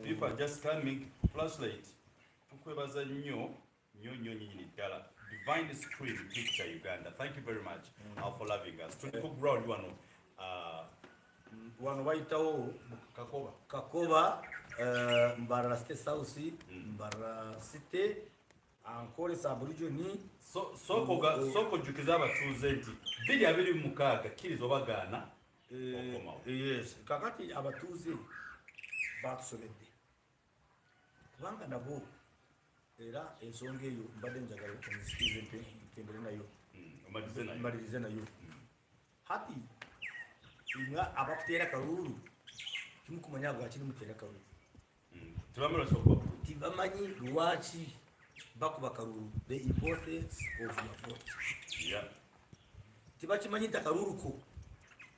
People are just coming. Flashlight, tukwebaza nnyo nnyo nnyo nnyini ddala. Divine Screen Picture Uganda, thank you very much for loving us. Tuli ku ground wano, wano bayitawo Kakoba. Kakoba, Mbarara City South, Mbarara City, Ankole sub-region. So- sooka ojjukiza abatuuze nti 2026 kkiriza obagaana okomawo. Yes, kakati abatuuze batusobedde kubanga nabo era ensonga eyo mbadde njagala onzikirize mpendere nayo. Omalirize nayo. Mbalirize nayo. Hati imwe abakuteera kalulu timukumanya lwaki nimuteera kalulu. Tebamanyi lwaki bakuba. Tibamanyi lwaki bakuba kalulu, the importance of your vote. Tibakimanyi nti akalulu ko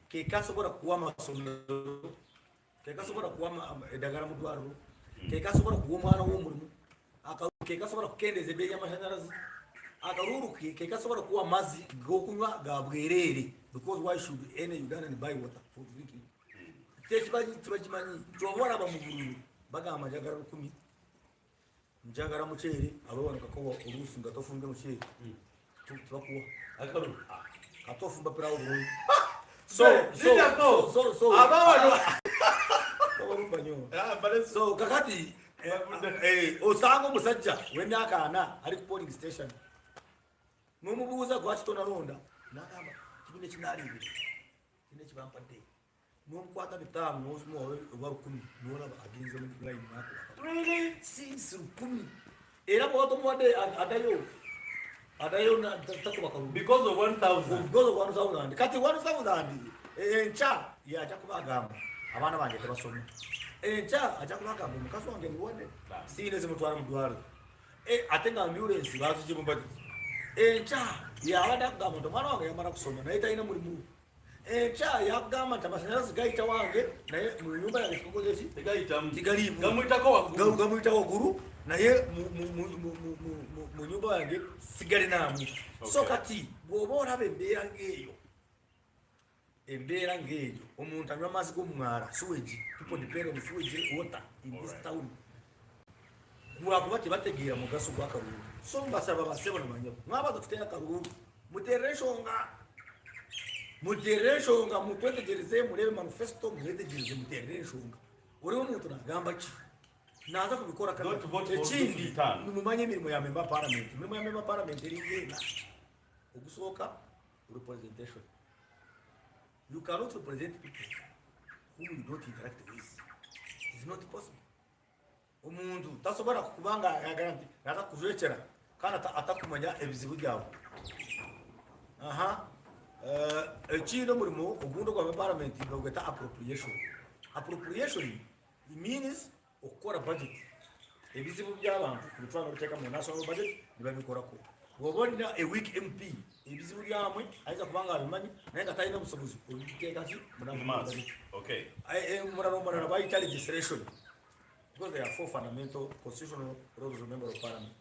kekasobola kuwa amasomero, kekasobola kuwa eddagala mu ddwaliro, kekasobola kuwa omwana w'omulimu, akalulu kekasobola kukendeeza ebbeeyi y'amashanyalazi, akalulu kekasobola kuwa amazzi g'okunywa ga bwereere, because why should any Ugandan buy water for drinking? Tekimanyi, tibakimanyi. Kyova olaba mu bululu bagamba njagala 1,000. Njagala muceere. Abawanukako oluusi nga tofumbye muceere, tebakuwa. Akalulu. Kate ofumba pirawo bulungi. Lindako. So Abawano. Tobalumba nnyo. Ah, but So kakati osanga omusajja w'emyaka 40 ali ku polling station, n'omubuuza, "Lwaki tonalonda?" N'agamba, "Kibiina ekinaaliibire, kibiina ekibampadde." N'omukwata 500, n'omuwa oba 1000, n'olaba agenze mu line n'akuba. Really? Since 1000, era bw'oba tomuwadde, adayo takuba kalulu. Because of 1000. Because of 1000. Kati 1000, enkya yajja kuba agamba, "Abaana bange tebasoma." Enkya ajja kuba agamba, "Omukazi wange mulwadde, siina ezimutwala mu ddwaliro." Ate nga ambulance bazigye mu budget. Enkya yabadde akugamba nti, "Omwana wange yamala kusoma naye talina mulimu." Enkya yakugamba nti, "Amasanyalaze gayita wange naye mu nyumba yange kikoze ki?" Tegayitamu. Tigaliimu. Gamuyitako waggulu. Gamuyita waggulu, naye mu nyumba yange sigalinaamu. So kati bw'oba olaba embeera ng'eyo, embeera ng'eyo, omuntu anywa amazzi g'omumwala, sewage, people depend on sewage water in this town, lwakuba tebategeera mugaso gw'akalulu. So mbasaba, basebo namanyabo, mwabaza tuteeka akalulu, muterere enshonga, muterere enshonga, mutwetegereze, murebe manifesto, mwetegereze, muterere enshonga. Oriho omuntu nagamba ki, naza kubikora. Don't vote for this Ekindi, return. mumanye emirimu ya member parliament. Emirimu ya member parliament eringa ena. Ogusooka, representation. You cannot represent people whom you don't interact with. It is not possible. Omuntu tasobola kubanga ayagala nti naza kujwekera kandi atakumanya ebizibu byawe. Aha. Ekindi, omurimo ogundi ogwa parliament bagweta appropriation. Appropriation means okukora budget. Ebizibu by'abantu kubitwara n'obiteeka mu national budget, nibabikorako. Bw'oba olina a weak MP, ebizibu byamwe ayinza kuba nga abimanyi naye nga talina busobozi obiteeka ki mu national Maaso. budget. Omulala bayita legislation, because there are four fundamental constitutional roles of member of parliament.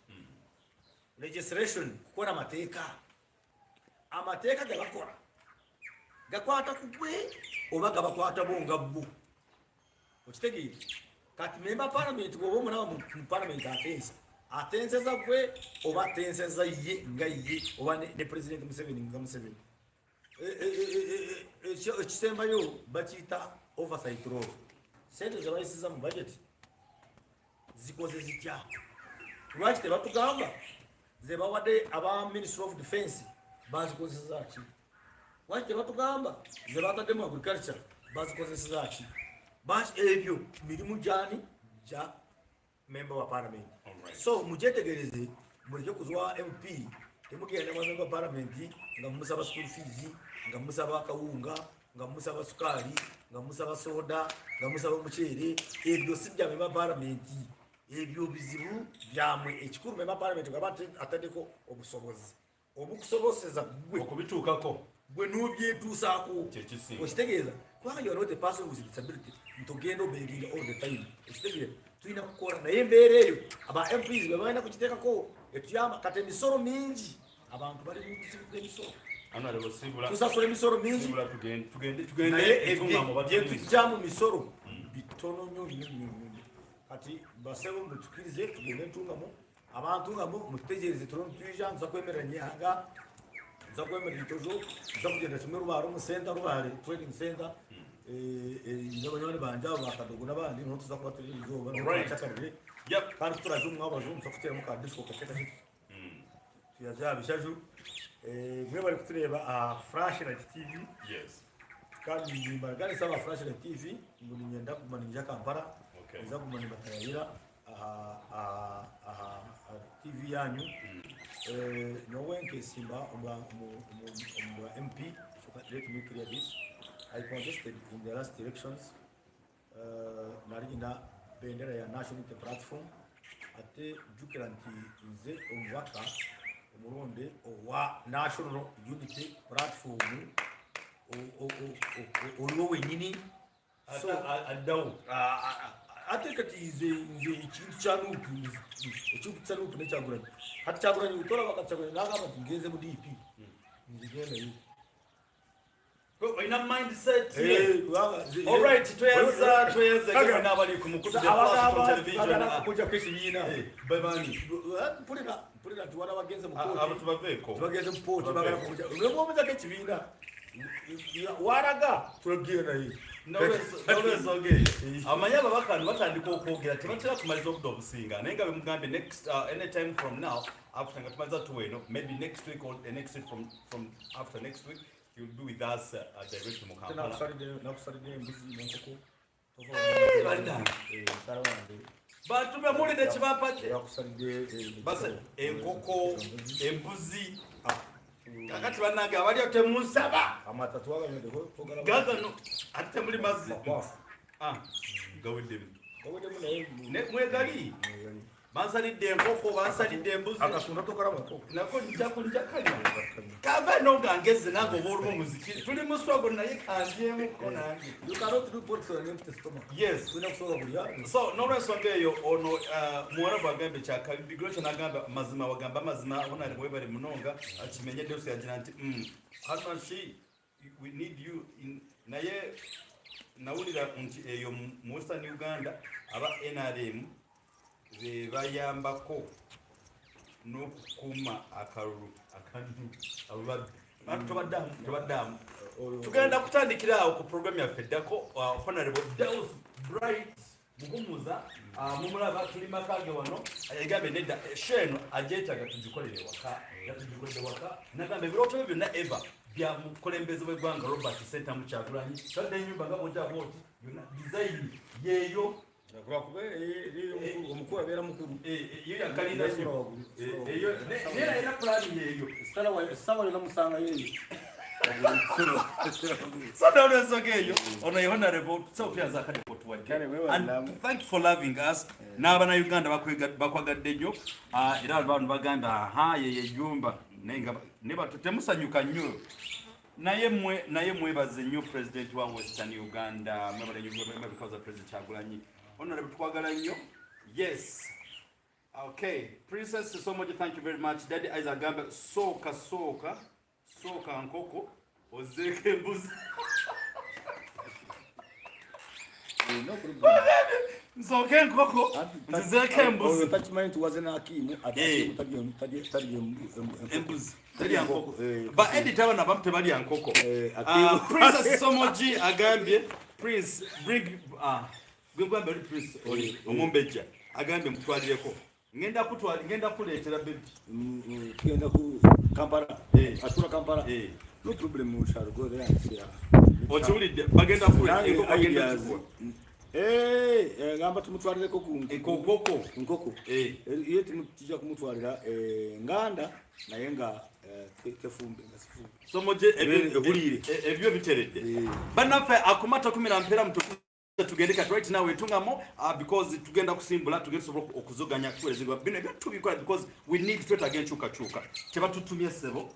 Legislation, kukola amateeka. Amateeka gebakola gakwata ku gwe oba gabakwata bo nga bo, okitegeere? Kati member parliament bw'oba omulaba mu parliament atensa, atenseza gwe oba atenseza ye nga ye, oba ne President Museveni nga Museveni? Ekisembayo bakiyita oversight role. Sente zebayisiza mu budget zikoze zitya? Lwaki tebatugamba zebawadde aba Ministry of Defense bazikozesa ki? Lwaki tebatugamba zebatadde mu agriculture bazikozeseza ki? Ebyo mirimu gyani? Gya member wa parliament. So mugyetegereze, muleke kuzwa MP. Temugenda mwa member parliament nga mumusaba school fees, nga mumusaba kawunga, nga mumusaba sukaali, nga mumusaba soda, nga mumusaba omuceere. Ebyo si bya member parliament, ebyo bizibu byamwe. Ekikulu, member parliament ngaba ataddeko obusobozi obukusoboseza gwe Okubituukako. gwe n'obyetuusaako. Kyekisinga. Okitegeeza? Kubanga you are not a person with disability ntogenda obeginga all the time, okitegeera? Tulina kukola naye embeera eyo aba MPs bwe balina kukiteekako etuyamba. Kati emisolo mingi, abantu bali mu buzibu bw'emisolo. Honorable Sibula. Tusasula emisolo mingi. Sibula, tugende tugende tugende. Naye Entunga mu batuliza. byetujja mu misolo bitono nnyo nnyo nnyo nnyo. Kati basebo, mutukirize tugende ntungamu abantu nga mututegereze, turimo twija. Nza kwemerera Nyihanga, nza kwemerera Itojo, nza kugenda kimwe Rubare omu center, Rubare trading center. N'abanywani banje abo bakadogo n'abandi, niho tuza kuba turi izooba, niho turacakarire. Kandi turaje omu mwabazo, nza kuteeramu ka disco kake kake, tuyaje aha bishaju. Mwe bari kutureeba aha Flashlight TV. Kandi nimbaganisa aba Flashlight TV ngu ninyenda kuguma ninja Kampala. Nza kuguma nimbatayayira aha TV yanyu. Nyowe nkesimba omubwa MP. So let me clear this: I contested in the last elections. Nari nyina bendera ya National Unity Platform. Ate jukira nti nze omubaka omuronde owa National Unity Platform oliwo wenyini. So Addawo. Ate kati nze ekintu kya NUP, ekintu kya NUP nekyagulanyi. Kati Kyagulanyi utolaba, kati Kyagulanyi nagamba nti ngenze mu DP, nzigendayo. Olina mindset. Alright, tweyanza tweyanza n'abali ku mukutu The Flash Television. Kujjako ekibiina. Bebani? Mpulira mpulira nti wala bagenze mu kooti. Abo tubaveeko. Bagenze mu kooti, bagala kujja nemwomezako ekibiina walaga tulagiye naye. Nolwensonga eyo, amanyi ababaka bano batandika okwogera tebatera kumaliza obudde obusinga, naye nga bemugambye next anytime from now, after nga tumaliza tuwa eno, maybe next week or the next week from after next week, you'll be with us direct mu Kampala. Nakusalidde embuzi nenkoko. Bannange. Mukyala wange. Bantu bemulidde kibampadde. Yakusalidde. Base enkoko, embuzi. Kakati bannange abalya temunsaba. Amata twaganywedde. Gagano ate temuli mazzi. Makwafu. Ah, gaweddemu. Gaweddemu naye. Mwegali bansalidde enkoko, bansalidde embuzi. Akasunda tokalabako. Nako nja kalya kava no nga ngeze nange oba olumu muziki tuli mu struggle, naye kandyemukko nange. You cannot do politics on an empty stomach. Yes. Tulina kusobola kulya. So n'olwensonga eyo, ono muwarabu agambye kyakabigulekyo nagamba mazima, wagamba amazima, honorable webale munonga. Akimenye Deus yagira nti Harmashi, we need you in, naye nawulira nti eyo mu Western Uganda aba NRM be bayambako n'okukuuma akalulu akanu abo babbi. Bantu tobaddamu, tobaddamu. Tugenda kutandikira awo ku program yaffe eddako. Honorable Deus Bright Muhumuza, mumulaba tuli makage wano. Yagambye nedda, show eno agyetaaga tugikolere waka, yatugikolere waka. Nagamba ebirooto bye byonna eva bya mukulembeze w'eggwanga Robert Ssentamu Kyagulanyi. Tadde ennyumba nga bwojja bwoti yonna design yeeyo. Lwakuba omukulu abeera mukulu. Yo yakalina nnyo. Eyo naye era pulaani yeeyo. Essaawa yonna musangayo eyo. So nolwensonga eyo, ono ye honorable so akadde kotuwadde. Kale, weewale And naamu. thank you for loving us. N'abannayuganda bakwagadde nnyo. Ah, era abantu bagamba aha yeyo ejjumba, naye nga ne bato temusanyuka nnyo, naye mwe naye mwebaze nnyo president wa Western Uganda. Mwebale nnyo because of President Kyagulanyi. Honorable, tukwagala nnyo. Yes. Okay, Princess Somoji, thank you very much. Daddy Isaac gamba sooka sooka sooka nkoko ozeeko embuzi. Nsooke enkoko nzizeeko embuzi. Takimanyi nti waze n'akiimu ate. Eh. Akiimu talya Embuzi terya nkoko. Eh, ba edit abana abamu tebalya nkoko. Eh, Ah, Akiimu. Princess Somoji agambye Prince bring, ah, gwe gwambe oli Prince, oli omumbejja agambye mutwalireko, ngenda kutwala, ngenda kuleetera baby. Tugenda ku Kampala. Eh. Atula Kampala. Eh. No problem, we shall go there and see her. Okiwulidde, bagenda kuleeta Nange enkoko, bagenda ideas. kikuwa. Eh, eh, gamba tumutwalireko ku Enkoko. Nkoko. Eh. Ye tujja kumutwalira nganda naye nga tefumbe nga sifumbe. Somoje. Ehuliire. Ebyo biteredde. Eh. Bannaffe akumata kumira mpeera mutu tugende kati right now wetungamo, because tugenda kusimbula, tugenda tusobola okuzoganya tuwerezebwa bino ebyo tubikola because we need, twetaaga enkyukakyuka. Tebatutumye ssebo.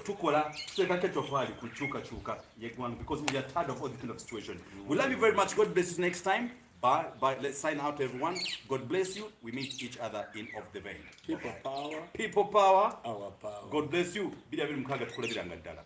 Tukola tuteekako ettofaali ku kyukakyuka yeggwanga because we are tired of all the kind of situation. We love you very much. God bless you. Next time, bye bye. Let's sign out, everyone. God bless you. We meet each other in Off the Vein. People power. People power. Our power. God bless you. 2026 tukulabiranga ddala.